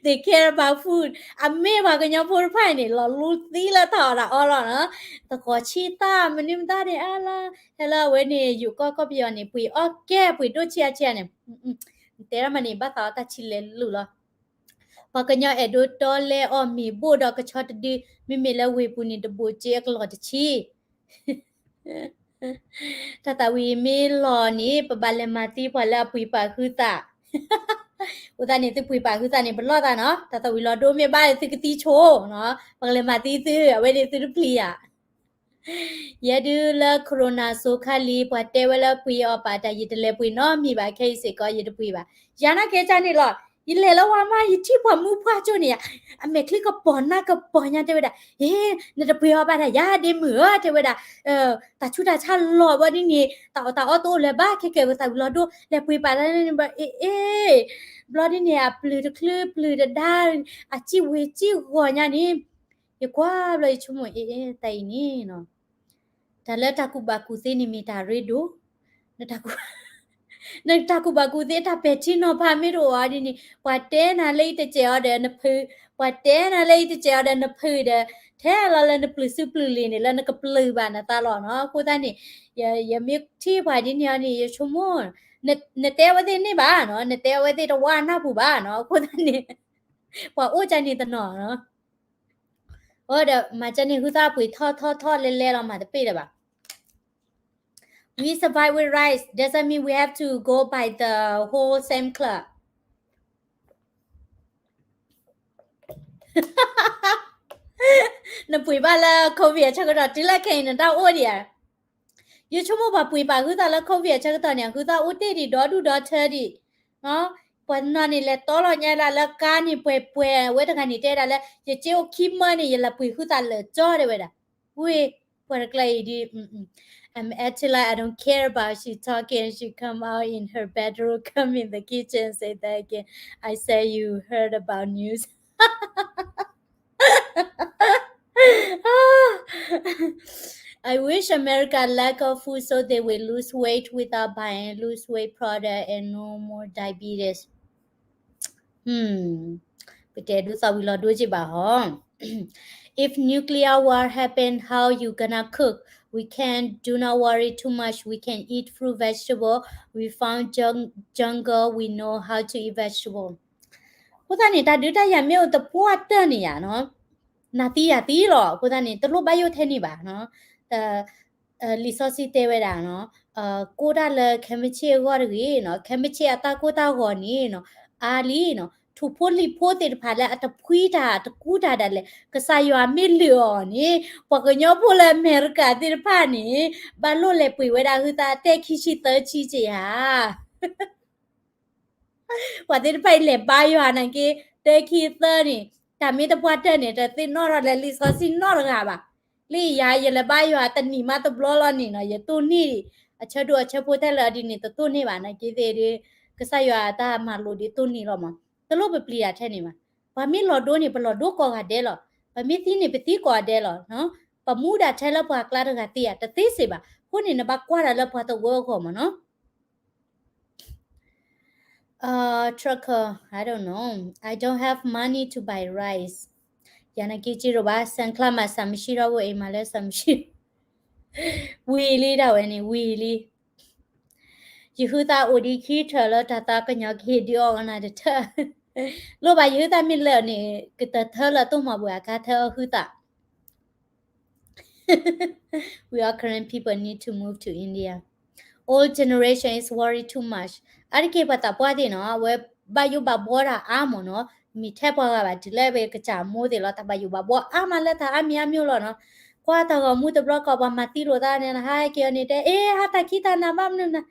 They care about food. အမ့ၢ်ပှၤကညီဖိတဖၣ်အံၤန့ၣ် လီၤလူၤသံလၢတၢ်အီၣ်တၢ်အီလီၤနီၤ. တဃိးဆံသၣ်မနုၤမတၤန့ၣ် အါလၢ ဟဲလၢအဝဲန့ၣ် ယိၤကီၢ်ကီၢ်ပယီၤန့ၣ် ပှ့ၤအီၣ်ကဲ ပှ့ၤဒိၣ်ဆံးအါဆံးန့ၣ် တဲဒၣ်မးန့ၣ် ဘၣ်သးအီၣ်တၢ်ဆံးလဲၤလူၤလီၤ. ပှၤကညီအဲၣ်ဒိးတီလဲအီၣ်မ့ၤဘိၣ်ဒီးကဆီတဒု, မ့မ့ၢ်လၢဝ့ၢ်ပူၤန့ၣ် တဘိးက့အကလီၢ်တဆံ. တၢ်သၣ်ဝံၤမ့ၢ်လီၤန့ၣ် ပဘၣ်လဲၤမၤသံပှၤလၢအပှ့ၤပာ်ဃုသၣ်. အဃိသတးန့ၣ် သုပှ့ၤပာ်ဃုသၣ်န့ၣ် ပလီၢ်သးနီၤ, တၢ်သၣ်ဝံၤလီၤဒိမ့ၢ်ဘၣ်သုကသံဆိနီၤ, ပကလဲၤမၤသံသု, အဝဲန့ၣ်သုတပျံၤဧါ. ယဲဒုးလၢ Corona စိၤခါလံ ပှၤတဲဝဲလၢပှ့ၤအီၣ်ပာ်တၢ် ယတလဲၤပှ့ၤနီတမံၤဘၣ်, ခဲအံၤစ့ၢ်ကီး ယတပှ့ၤဘၣ်. ယၤနာ်က့ၤကန့ၣ်လီၤ, ယလဲၤလၢဝါမး ယထံၣ်ပှၤမုၣ်ပှၢ်ကၠိန့ၣ်ယါ, အမဲာ်ချံကပီၤနၢ်ကပီၤညါတဲဝဲဒၣ်, အ့, နတပှ့ၤအီၣ်ဘၣ်တၢ်ယၤဒ့မုၣ်ဧၢ တဲဝဲဒၣ်, တၢ်ဆူးတၢ်ဆါလီၤဘၣ်ဒ်န့ၣ် တၢ်အီၣ်တၢ်အီတအိၣ်လၢၤဘၣ် ခဲကဲပသၣ်ဝံၤလီၤဒိ လဲၤပှ့ၤပာ်တၢ်န့ၣ်ဘၣ်, အ့, အ့, ဘျီဒ်န့ၣ် အပျုၤတချုးပျုၤတဒါ အစံၣ်ဝ့ၤစံၣ်ဂီၤညါန့ၣ်, ယကွၢ်ဘျီယဆိကမိၣ် အ့ အ့ တၢ်အံၤန့ၣ်နီၤ, တၢ်လၢတၢ်ကူၣ်ဘၣ်ကူၣ်သ့န့ၣ်မ့ၢ်တၢ်ရ့ဒိၣ်, နတၢ်ကူၣ် နတၢ်ကူၣ်ဘၣ်ကူၣ်သ့ တၢ်ပဲာ်ထံနီၤဖးမ့ၢ်တအိၣ်အီၤဒ်န့ၣ် ပှၤတဲနၤလၢယတစဲးအီၤဒီးနဖုး, ပှၤတဲနၤလၢယတစဲးအီၤဒီးနဖုးဒီး ထဲလီၤလၢနပျုၤစုပျုၤလံၤန့ၣ် လၢနကပျုၤဘၣ်နသးလီၤနီၤ. အဃိသတးန့ၣ် ယ ယမ့ၢ်ထံၣ်ပှၤဒ်န့ၣ်အီၤန့ၣ် ယဆိကမိၣ် နတဲအဝဲသ့ၣ်န့ၢ်ဘၣ်နီၤ, နတဲအဝဲသ့ၣ်တဝါနၢ်ပူၤဘၣ်နီၤ. အဃိသတးန့ၣ် ပှၤအိၣ်ကန့ၣ်တနီၤနီၤ. အိၣ်ဒီးမၤကန့ၣ် ဟုသၣ်ပှ့ၤထီၣ်ထီၣ်ထီၣ်လဲလဲလီၤ မၤတပ့ၢ်လၢၤဘၣ်. We survive with rice doesn't mean we have to go buy the whole Sam's Club. နပှ့ၤဘၣ်လၢ COVID အဆၢကတီၢ် တုၤလၢခဲအံၤနတၢ်အိၣ်ဒံးဧါ. ယဆိကမိၣ်ပှၤပှ့ၤပာ်ဟုသၣ်လၢ COVID အဆၢကတီၢ်န့ၣ် အဟုသၣ်အိၣ်တ့ၢ်ဒံးဒီဒူၣ်ဒီထၢဒံး. ပှၤတနီၤန့ၣ် လဲၤတီလီၤညါဒၣ်လၢကါန့ၣ် ပှဲၤပှဲၤ အဝဲတဂၤန့ၣ် တဲဒၣ်လၢ ယစ့အိၣ်ခံမၢန့ၣ် ယလဲၤပှ့ၤဟုသၣ်လၢာ်ကၠီ တဲဝဲဒၣ်. ဝ့ၢ် ပှၤတကျါအံၤဒ် I'm acting like I don't care about she talking, she come out in her bedroom, come in the kitchen, say that again. I say you heard about news. I wish America lack of food so they will lose weight without buying lose weight product and no more diabetes. ပတဲဒိသီဝံၤလီၤဒိက့ၤဘၣ်ဟီ. If nuclear war happen, how you gonna cook? We can do not worry too much. We can eat fruit, vegetable. We found jung- jungle. We know how to eat vegetable. အဃိသတးန့ၣ် တၢ်ဒုးတၢ်ယၤမ့ၢ်အိၣ်သပှၢ်တၢၢ်န့ၣ်ယါနီၤ, နသံယၤသံလီၤ. အဃိသတးန့ၣ် တလိၣ်ဘၣ်ယိၣ်ထဲန့ၣ်ဘၣ်နီၤ. လံာ်စီဆှံတဲဝဲဒၣ်နီၤ, ကိးတၢ်လၢခဲမုၢ်ဆ့ၣ်အဂီၢ်တဂ့ၤနီၤ, ခဲမုၢ်ဆ့ၣ်အတၢ်ကိၢ်တၢ်ဂီၤန့ၣ်နီၤ, အါလံနီၤ, ထိၣ်ဖိလံၣ်ဖိသ့ၣ်တဖၣ်လၢအတဖှံတၢ်တကူတၢ်ဒၣ်လဲာ် ကစၢ်ယွၤမ့ၢ်လုၢ်အီၤန့ၣ် ပှၤကညီဖိလၢအမဲရကၤသ့ၣ်တဖၣ်န့ၣ် ဘၣ်လိၣ်လဲၤပှ့ၤဝဲဒၣ်ဟုသၣ်အတဲာ်ခံဆံသၢဆံက့ၤဧါ. ပှၤသ့ၣ်တဖၣ်အံၤလဲၤဘါယွၤနာ်က့ တဲာ်ခံသၢန့ၣ် တၢ်မ့ၢ်တပှၢ်တၢၢ်န့ၣ် တသ့ၣ်နီၣ်ထီၣ်လၢလံာ်စီဆှံနီတဂၤဘၣ်. လၢယၤ ယလဲၤဘါယွၤတနံၣ်မးတဘျီလီၤန့ၣ်နီၤ ယတိၢ်န့ၢ်ဒံး အဆၢဒိၣ်အဆၢဖိထဲလၢာ်ဒ်န့ၣ် တတိၢ်န့ၢ်ဘၣ်နာ်က့သ့ၣ်ဒ် ကစၢ်ယွၤအတၢ်မၤလိာ်ဒ်တိၢ်န့ၢ်လီၤမး. တလိၣ်ပပျံၤတၢ်ထဲန့ၣ်ဘၣ်. ပှၤမ့ၢ်လီၤဒိန့ၣ် ပလီၤဒိကိးဂၤဒဲးလီၤ. ပမ့ၢ်သံန့ၣ် ပသံကိးဂၤဒဲးလီၤ. ပမူဒၣ်ထဲလၢပှၤကျါတဂၤသ့ဧါ တသ့စ့ၢ်ဘၣ်. အဃိန့ၣ် နဘၣ်ကွၢ်တၢ်လၢပှၤသဝီအဂီၢ်မးနီၤ. Uh, trucker, I don't know. I don't have money to buy rice. ယၤနက့က့ၤရိၣ်ဘၣ် Sam's Club မး စၢ်မရှိထီဘိ အံၤမးလၢစၢ်မရှိ ဝံၤလံဒၣ်ဝဲန့ၣ် ဝံၤလံ. ယဟုသၣ်အိၣ်ဒံးခံထၢၣ်လၢတၢ်သးကညီၤကဟ့ၣ်ဒံးအီၤကနၣ်တထၢၣ် လိၣ်ဘၣ်ယဟုသၣ်မ့ၢ်လၢာ်န့ၣ် ကတထၢၣ်လၢအတိၢ်မၤဘှဲးအကါထၢၣ်အဟုသၣ် We all Karen people need to move to India. Old generation is worry too much. အါတက့ၢ်ပှၤသးပှၢ်သ့ၣ်နီၤ အဝဲဘၣ်ယိၣ်ဘၣ်ဘှီတၢ်အါမးနီၤ, မ့ၢ်ထဲပှၤဂၤဘၣ်တုၤလၢအဝဲကစၢ်မိၢ်သ့ၣ်လီၤ တၢ်ဘၣ်ယိၣ်ဘၣ်ဘှီအါမးလၢတၢ်အါမံၤအါမံၤလီၤနီၤ. ကွၢ်တၢ်ဂီၤမူတဘျီကီး ပှၤမၤသံလိာ်သးန့ၣ် ဟးက့ၤအီၤန့ၣ်တဲ အ့ ဟးတၢ်ခံတၢ်နၤဘၣ်မနုၤနၤ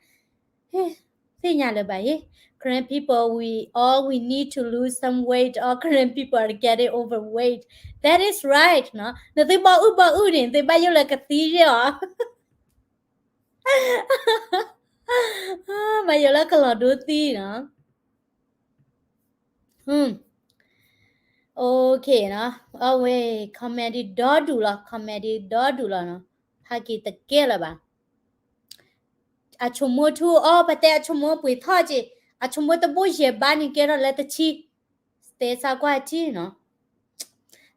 သ့ၣ်ညါလၢၤဘၣ်အံၤ Karen people, we all we need to lose some weight. All Karen people are getting overweight. That is right နီၤ. နသုဘီအုၣ်ဘီအုၣ်န့ၣ် နသုဘၣ်ယိၣ်လၢကသံယဲၢ်အီၤ ဘၣ်ယိၣ်လၢကလီၤဒိသံနီၤ. Okay နီၤ. အဝဲ comedy ဒီဒူၣ်လီၤ comedy ဒီဒူၣ်လီၤနီၤ. ဟးက့ၤတကဲလၢၤဘၣ်. အဆိကမိၣ်ထူအီၤ ပတဲအဆိကမိၣ်ပှ့ၤထီၣ်က့ၤ အဆိကမိၣ်တဘိယဲၢ်ဘါန့ၣ်ကဲထီၣ်လၢတဆံ တဲစၢ်ကွၢ်ထံနီၤ.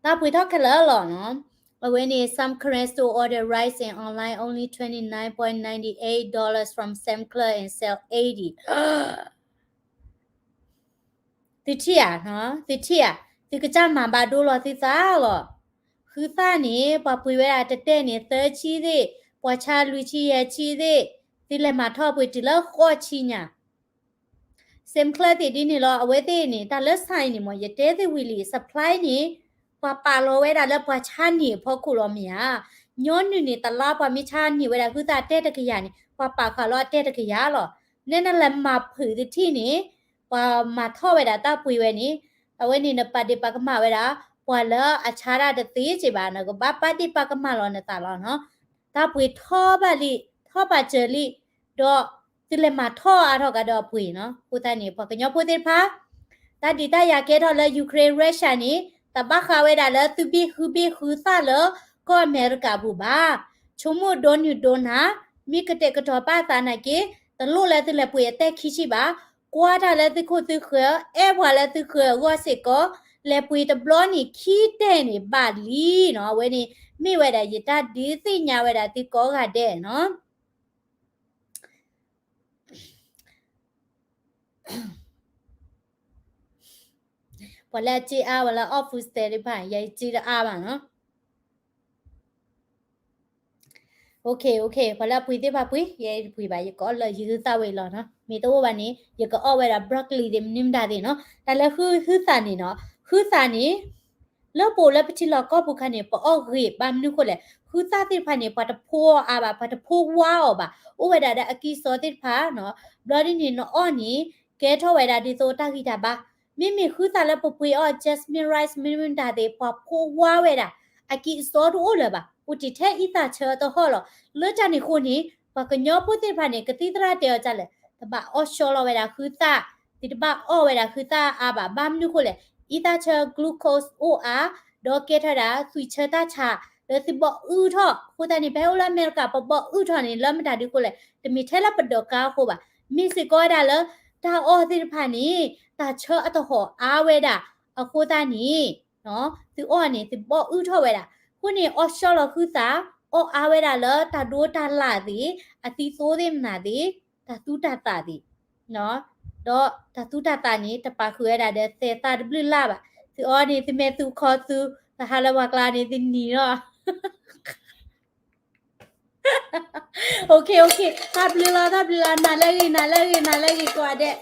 တၢ်ပှ့ၤထီၣ်ခဲလၢာ်လီၤနီၤ. အဝဲန့ၣ် some Karen store order rice and online only twenty nine point ninety eight dollars from Sam's Club and sell eighty. သုထံၣ်ဧါ, သုထံၣ်ဧါ, သုကစၢ်မၤဘၣ်ဒိလီၤသုသးလီၤ. ဟုသၣ်န့ၣ် ပှၤပှ့ၤဝဲဒၣ်တတဲာ်န့ၣ် သၢဆံသ့ၣ်, ပှၤဆါလွံၢ်ဆံယဲၢ်ဆံသ့ၣ်, သုလဲၤမၤထီၣ်ပှ့ၤတုၤလၢဃိးဆံညါ Sam's Club သ့ၣ်ဒ်န့ၣ်လီၤ. အဝဲသ့ၣ်န့ၣ် တၢ်လၢ sign န့ၣ်မ့ၢ် ယတဲသ့ဝံၤလံ supply န့ၣ် ပှၤပာ်လီၤဝဲဒၣ်လၢပှၤဆါန့ၢ်အဖီခိၣ်လီၤမ့ၢ်ဧါ. ညီနုၢ်န့ၣ် တလါပှၤမ့ၢ်ဆါန့ၢ်ဝဲဒၣ်ဟုသၣ်တဲတကယၤန့ၣ် ပှၤပာ်ဃာ်လီၤအတဲတကယၤလီၤ. နဲနလဲၤမၤဖုးသုထံၣ်န့ၣ် ပှၤမၤထီၣ်ဝဲဒၣ်တၢ်ပှ့ၤဝဲန့ၣ် အဝဲန့ၣ်နပာ်ဒ့ၣ်ပာ်ကမၣ်ဝဲဒၣ် ပှၤလၢအဆါတၢ်တသ့စ့ၢ်ဘၣ် နကဘၣ်ပာ်ဒ့ၣ်ပာ်ကမၣ်လီၤနသးလီၤနီၤ. တၢ်ပှ့ၤထီၣ်ဘၣ်လံ ထီၣ်ပာ်စၢၤလံ ဒီးသုလဲၤမၤထီၣ်အါထီၣ်ကဒီးအပှ့ၤနီၤ. အဃိသတးန့ၣ် ပှၤကညီဖိသ့ၣ်တဖၣ် တၢ်ဒုးတၢ်ယၤကဲထီၣ်လၢ Ukraine Russia န့ၣ် တဘၣ်ဃးဝဲဒၣ်လၢသုဘ့ၣ်ဃုဘ့ၣ်ဃုသၣ်လၢကီၢ်အမဲရကၤအပူၤဘၣ်. ဆိကမိၣ်ဒိနုာ်ဒိနၤ, မ့ၢ်ကတဲာ်ကတီၤဘၣ်အသးနာ်က့, တလိၣ်လၢသုလဲၤပှ့ၤအတဲာ်ခံဆံဘၣ်. ကွၢ်တၢ်လၢသုခိၣ်သုဃၢၤ, အဲၣ်ပှၤလၢသုဃၢၤအဂီၢ်စ့ၢ်ကီး, လဲၤပှ့ၤတဘျီန့ၣ်ခံတဲာ်န့ၣ်ဘၣ်လံနီၤ. အဝဲန့ၣ် မ့ၢ်ဝဲဒၣ်ယတၢ်ဒုးသ့ၣ်ညါဝဲဒၣ်သုကိးဂၤဒဲးနီၤ. ပှၤလၢအစ့အါ, ပှၤလၢအအီၣ် food stamp သ့ၣ်တဖၣ် ယဲယစ့တအါဘၣ်နီၤ. ပှၤလၢအပှ့ၤသ့ၣ်တဖၣ်ပှ့ၤ, ယဲတပှ့ၤဘၣ်, ယကိးလၢယဟုသၣ်ဝဲအံၤလီၤနီၤ. မ့ၢ်တအိၣ်ဘၣ်န့ၣ် ယကအီၣ်ဝဲဒၣ် broccoli သ့ၣ်မနုၤမတၤသ့ၣ်နီၤ. တၢ်လၢဟုသၣ်န့ၣ်နီၤ, ဟုသၣ်န့ၣ် လၢပအိၣ်လၢပထံလီၢ်ကီၢ်ပူၤခါန့ၣ် ပအီၣ်ဂ့ၤဘၣ်မနုၤဃိလဲၣ်, ဟုသၣ်သ့ၣ်တဖၣ်န့ၣ် ပှၤတဖိအီၣ်အါဘၣ်, ပှၤတဖိဝါအီၣ်ဘၣ်, အိၣ်ဝဲဒၣ်ဒီးအကံၢ်အစီသ့ၣ်တဖၣ်နီၤ. ဘျီဒ်န့ၣ်နအီၣ်န့ၣ် ကဲထီၣ်ဝဲဒၣ်ဒ်သိးတၢ်ဂံၢ်တၢ်ဘါ. မ့မ့ၢ်ဟုသၣ်လၢပပှ့ၤအီၣ် jasmine rice မနုၤမတၤသ့ၣ် ပှၤဖိဝါဝဲဒၣ်, အကံၢ်အစီတအိၣ်လၢၤဘၣ်, အိၣ်တ့ၢ်ထဲအံသၣ်ဆၢအသဟီၣ်လီၤ. လၢတၢ်န့ၣ်အဃိန့ၣ် ပှၤကညီဖိသ့ၣ်တဖၣ်န့ၣ် ကသံၣ်သရၣ်တဲအီၤဒ်လဲၣ်, တဘၣ်အီၣ်ဆှီလီၤဝဲဒၣ်ဟုသၣ်, သုတဘၣ်အီၣ်ဝဲဒၣ်ဟုသၣ်အါဘၣ်. ဘၣ်မနုၤဃိလဲၣ်, အံသၣ်ဆၢ glucose အိၣ်အါ, ဒီးကဲထီၣ်ဝဲဒၣ်သွံၣ်ဆၢတၢ်ဆါလၢသုဘီၣ်အုၣ်ထီၣ်. အဃိသတးန့ၣ် ပဟဲအိၣ်လၢအမဲရကၤ ပဘီၣ်အုၣ်ထီၣ်န့ၣ် လၢမတၤဒုးဃိလဲၣ်, တမ့ၢ်ထဲလၢပဒိးကါအဃိဘၣ်. မ့ၢ်စ့ၢ်ကီးဝဲဒၣ်လၢ တၢ်အီၣ်သ့ၣ်တဖၣ်န့ၣ် တၢ်ဆၢအသဟီၣ်အါဝဲဒၣ်. အဃိသတးန့ၣ် သုအီၣ်န့ၣ် သုဘီၣ်အုၣ်ထီၣ်ဝဲဒၣ်. အဃိန့ၣ် အီၣ်ဆှီလီၤဟုသၣ်, အီၣ်အါဝဲဒၣ်လၢတၢ်ဒိတၢ်လၣ်သ့ၣ်, အသံသိသ့ၣ်မနုၤသ့ၣ်, တၢ်သူတၢ်သၣ်သ့ၣ်, ဒီးတၢ်သူတၢ်သၣ်န့ၣ် တပာ်ဃုာ်ဝဲဒၣ်ဒီးသဲးသၣ်တဘျုးလၢ်ဘၣ်. သုအီၣ်န့ၣ် သုမဲာ်သူၣ်ခီၣ်သူၣ်, တဟါလၢပှၤကျါန့ၣ် သုနံၤလီၤ. OK, OK, တၢ်ဘျုးလီၤ, တၢ်ဘျုးလီၤ, နၤလၢအဂ့ၤ, နၤလၢအဂ့ၤ, နၤလၢအဂ့ၤကိးဂၤဒဲး.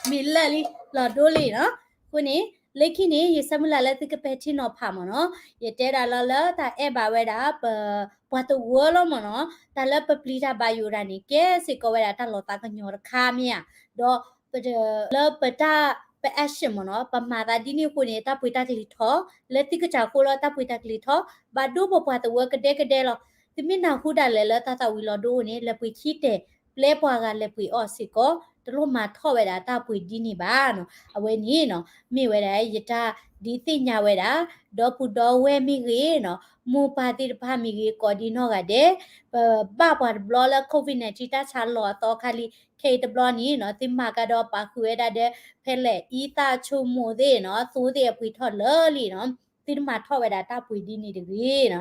မ့ၢ်လၢာ်လံ, လီၤဒိလံနီၤ. အဃိန့ၣ် လၢခံန့ၣ် ယဆၢမုၢ်လၢ်လၢသုကပဲာ်ထံနီၤဖးမ့ၢ်နီၤ. ယတဲဒၣ်လီၤလၢတၢ်အဲၣ်ဘၣ်ဝဲဒၣ် ပ ပှၤတဝၢလီၤမ့ၢ်နီၤ. တၢ်လၢပပျံၤတၢ်ဘၣ်ယိၣ်ဒၣ်န့ၣ် ကဲစ့ၢ်ကီးဝဲဒၣ်တၢ်လီၤသးကညီၤတခါမ့ၢ်ဧါ. ဒီး လၢပတၢ် ပ action မ့ၢ်နီၤ, ပမၤသးဒ်န့ၣ်အဃိန့ၣ် တၢ်ပှ့ၤတၢ်ကလံၤထီၣ်, လၢသုကစၢ်ဃိလၢတၢ်ပှ့ၤတၢ်ကလံၤထီၣ်, ဘၣ်ဒိပပှၤတဝၢကဒဲကဒဲလီၤ. သုမ့ၢ်နၢ်ဟူဒၣ်လဲာ်လၢတၢ်သၣ်ဝံၤလီၤဒိအိၣ်န့ၣ် လဲၤပှ့ၤခံတဲာ်, ပျဲပှၤဂၤလဲၤပှ့ၤအီၤစ့ၢ်ကီး, တလိၣ်မၤထီၣ်ဝဲဒၣ်တၢ်ပှ့ၤဒ်န့ၣ်ဘၣ်နီၤ. အဝဲန့ၣ်နီၤ မ့ၢ်ဝဲဒၣ်ယတၢ်ဒုးသ့ၣ်ညါဝဲဒၣ်, ဒီပုၢ်ဒီဝဲၢ်မ့ၢ်ဂ့ၤနီၤ, မိၢ်ပၢ်သ့ၣ်တဖၣ်မ့ၢ်ဂ့ၤ ကိးဒံနီၢ်ဂၤဒဲး, ပဘၣ်ပှၤတဘျီလၢ COVID nineteen တၢ်ဆါလီၤအသီခါလံ, ခဲအံၤတဘျီန့ၣ်နီၤ သုမၤကဒီးပာ်ဃုာ်ဝဲဒၣ်ဒီး ဖဲလဲၣ် အံသၣ်ဆိကမိၣ်သ့ၣ်နီၤ, သိသ့ၣ်အပှ့ၤထီၣ်လၢာ်လံနီၤ, သုတမၤထီၣ်ဝဲဒၣ်တၢ်ပှ့ၤဒ်န့ၣ်တဂ့ၤနီၤ.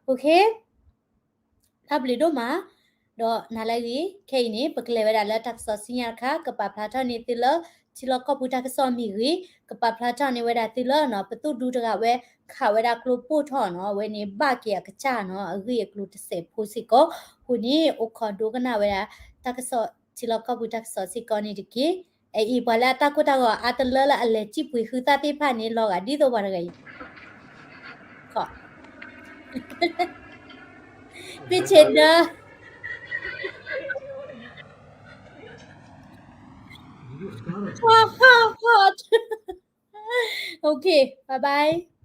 OK, တၢ်ဘျုးဒိၣ်မး, ဒီးနၤလၢအဂ့ၤ, ခဲအံၤန့ၣ် ပကလဲၤဝဲဒၣ်လၢတၢ်ကစီၣ်ဆူညါတခါ, ကပာ်ဖျါထီၣ်န့ၢ်သုလၢ ထံလီၢ်ကီၢ်ပူၤတၢ်ကစီၣ်မ့ၢ်ဂ့ၤ, ကပာ်ဖျါထီၣ်န့ၢ်ဝဲဒၣ်သုလၢနီၤ, ပသူၣ်ဒူတဂၤဝဲ ခးဝဲဒၣ်ကျိပိၢ်ထီၣ်နီၤ, အဝဲန့ၣ်ဘၣ်က့ၤအကစၢ်နီၤ, အဂ့ၢ်အကျိၤတစဲးဖိစ့ၢ်ကီး, အဃိန့ၣ် အိၣ်ခိးဒိကနၣ်ဝဲဒၣ် တၢ်ကစီၣ် ထံလီၢ်ကီၢ်ပူၤတၢ်ကစီၣ်စ့ၢ်ကီးန့ၣ်တက့ၢ်. အအံၤ ပှၤလၢအတၢ်ကိၢ်တၢ်ဂီၤအါတလၢလၢအလဲၤစံၣ်ပှ့ၤဟုသၣ်သ့ၣ်တဖၣ်န့ၣ် လီၤဂာ်ဒ်သိးပှၤတဂၤအံၤ, ခီ, ပ့ၢ်ဆ့ဒၢ, hot, hot, hot. OK, bye bye.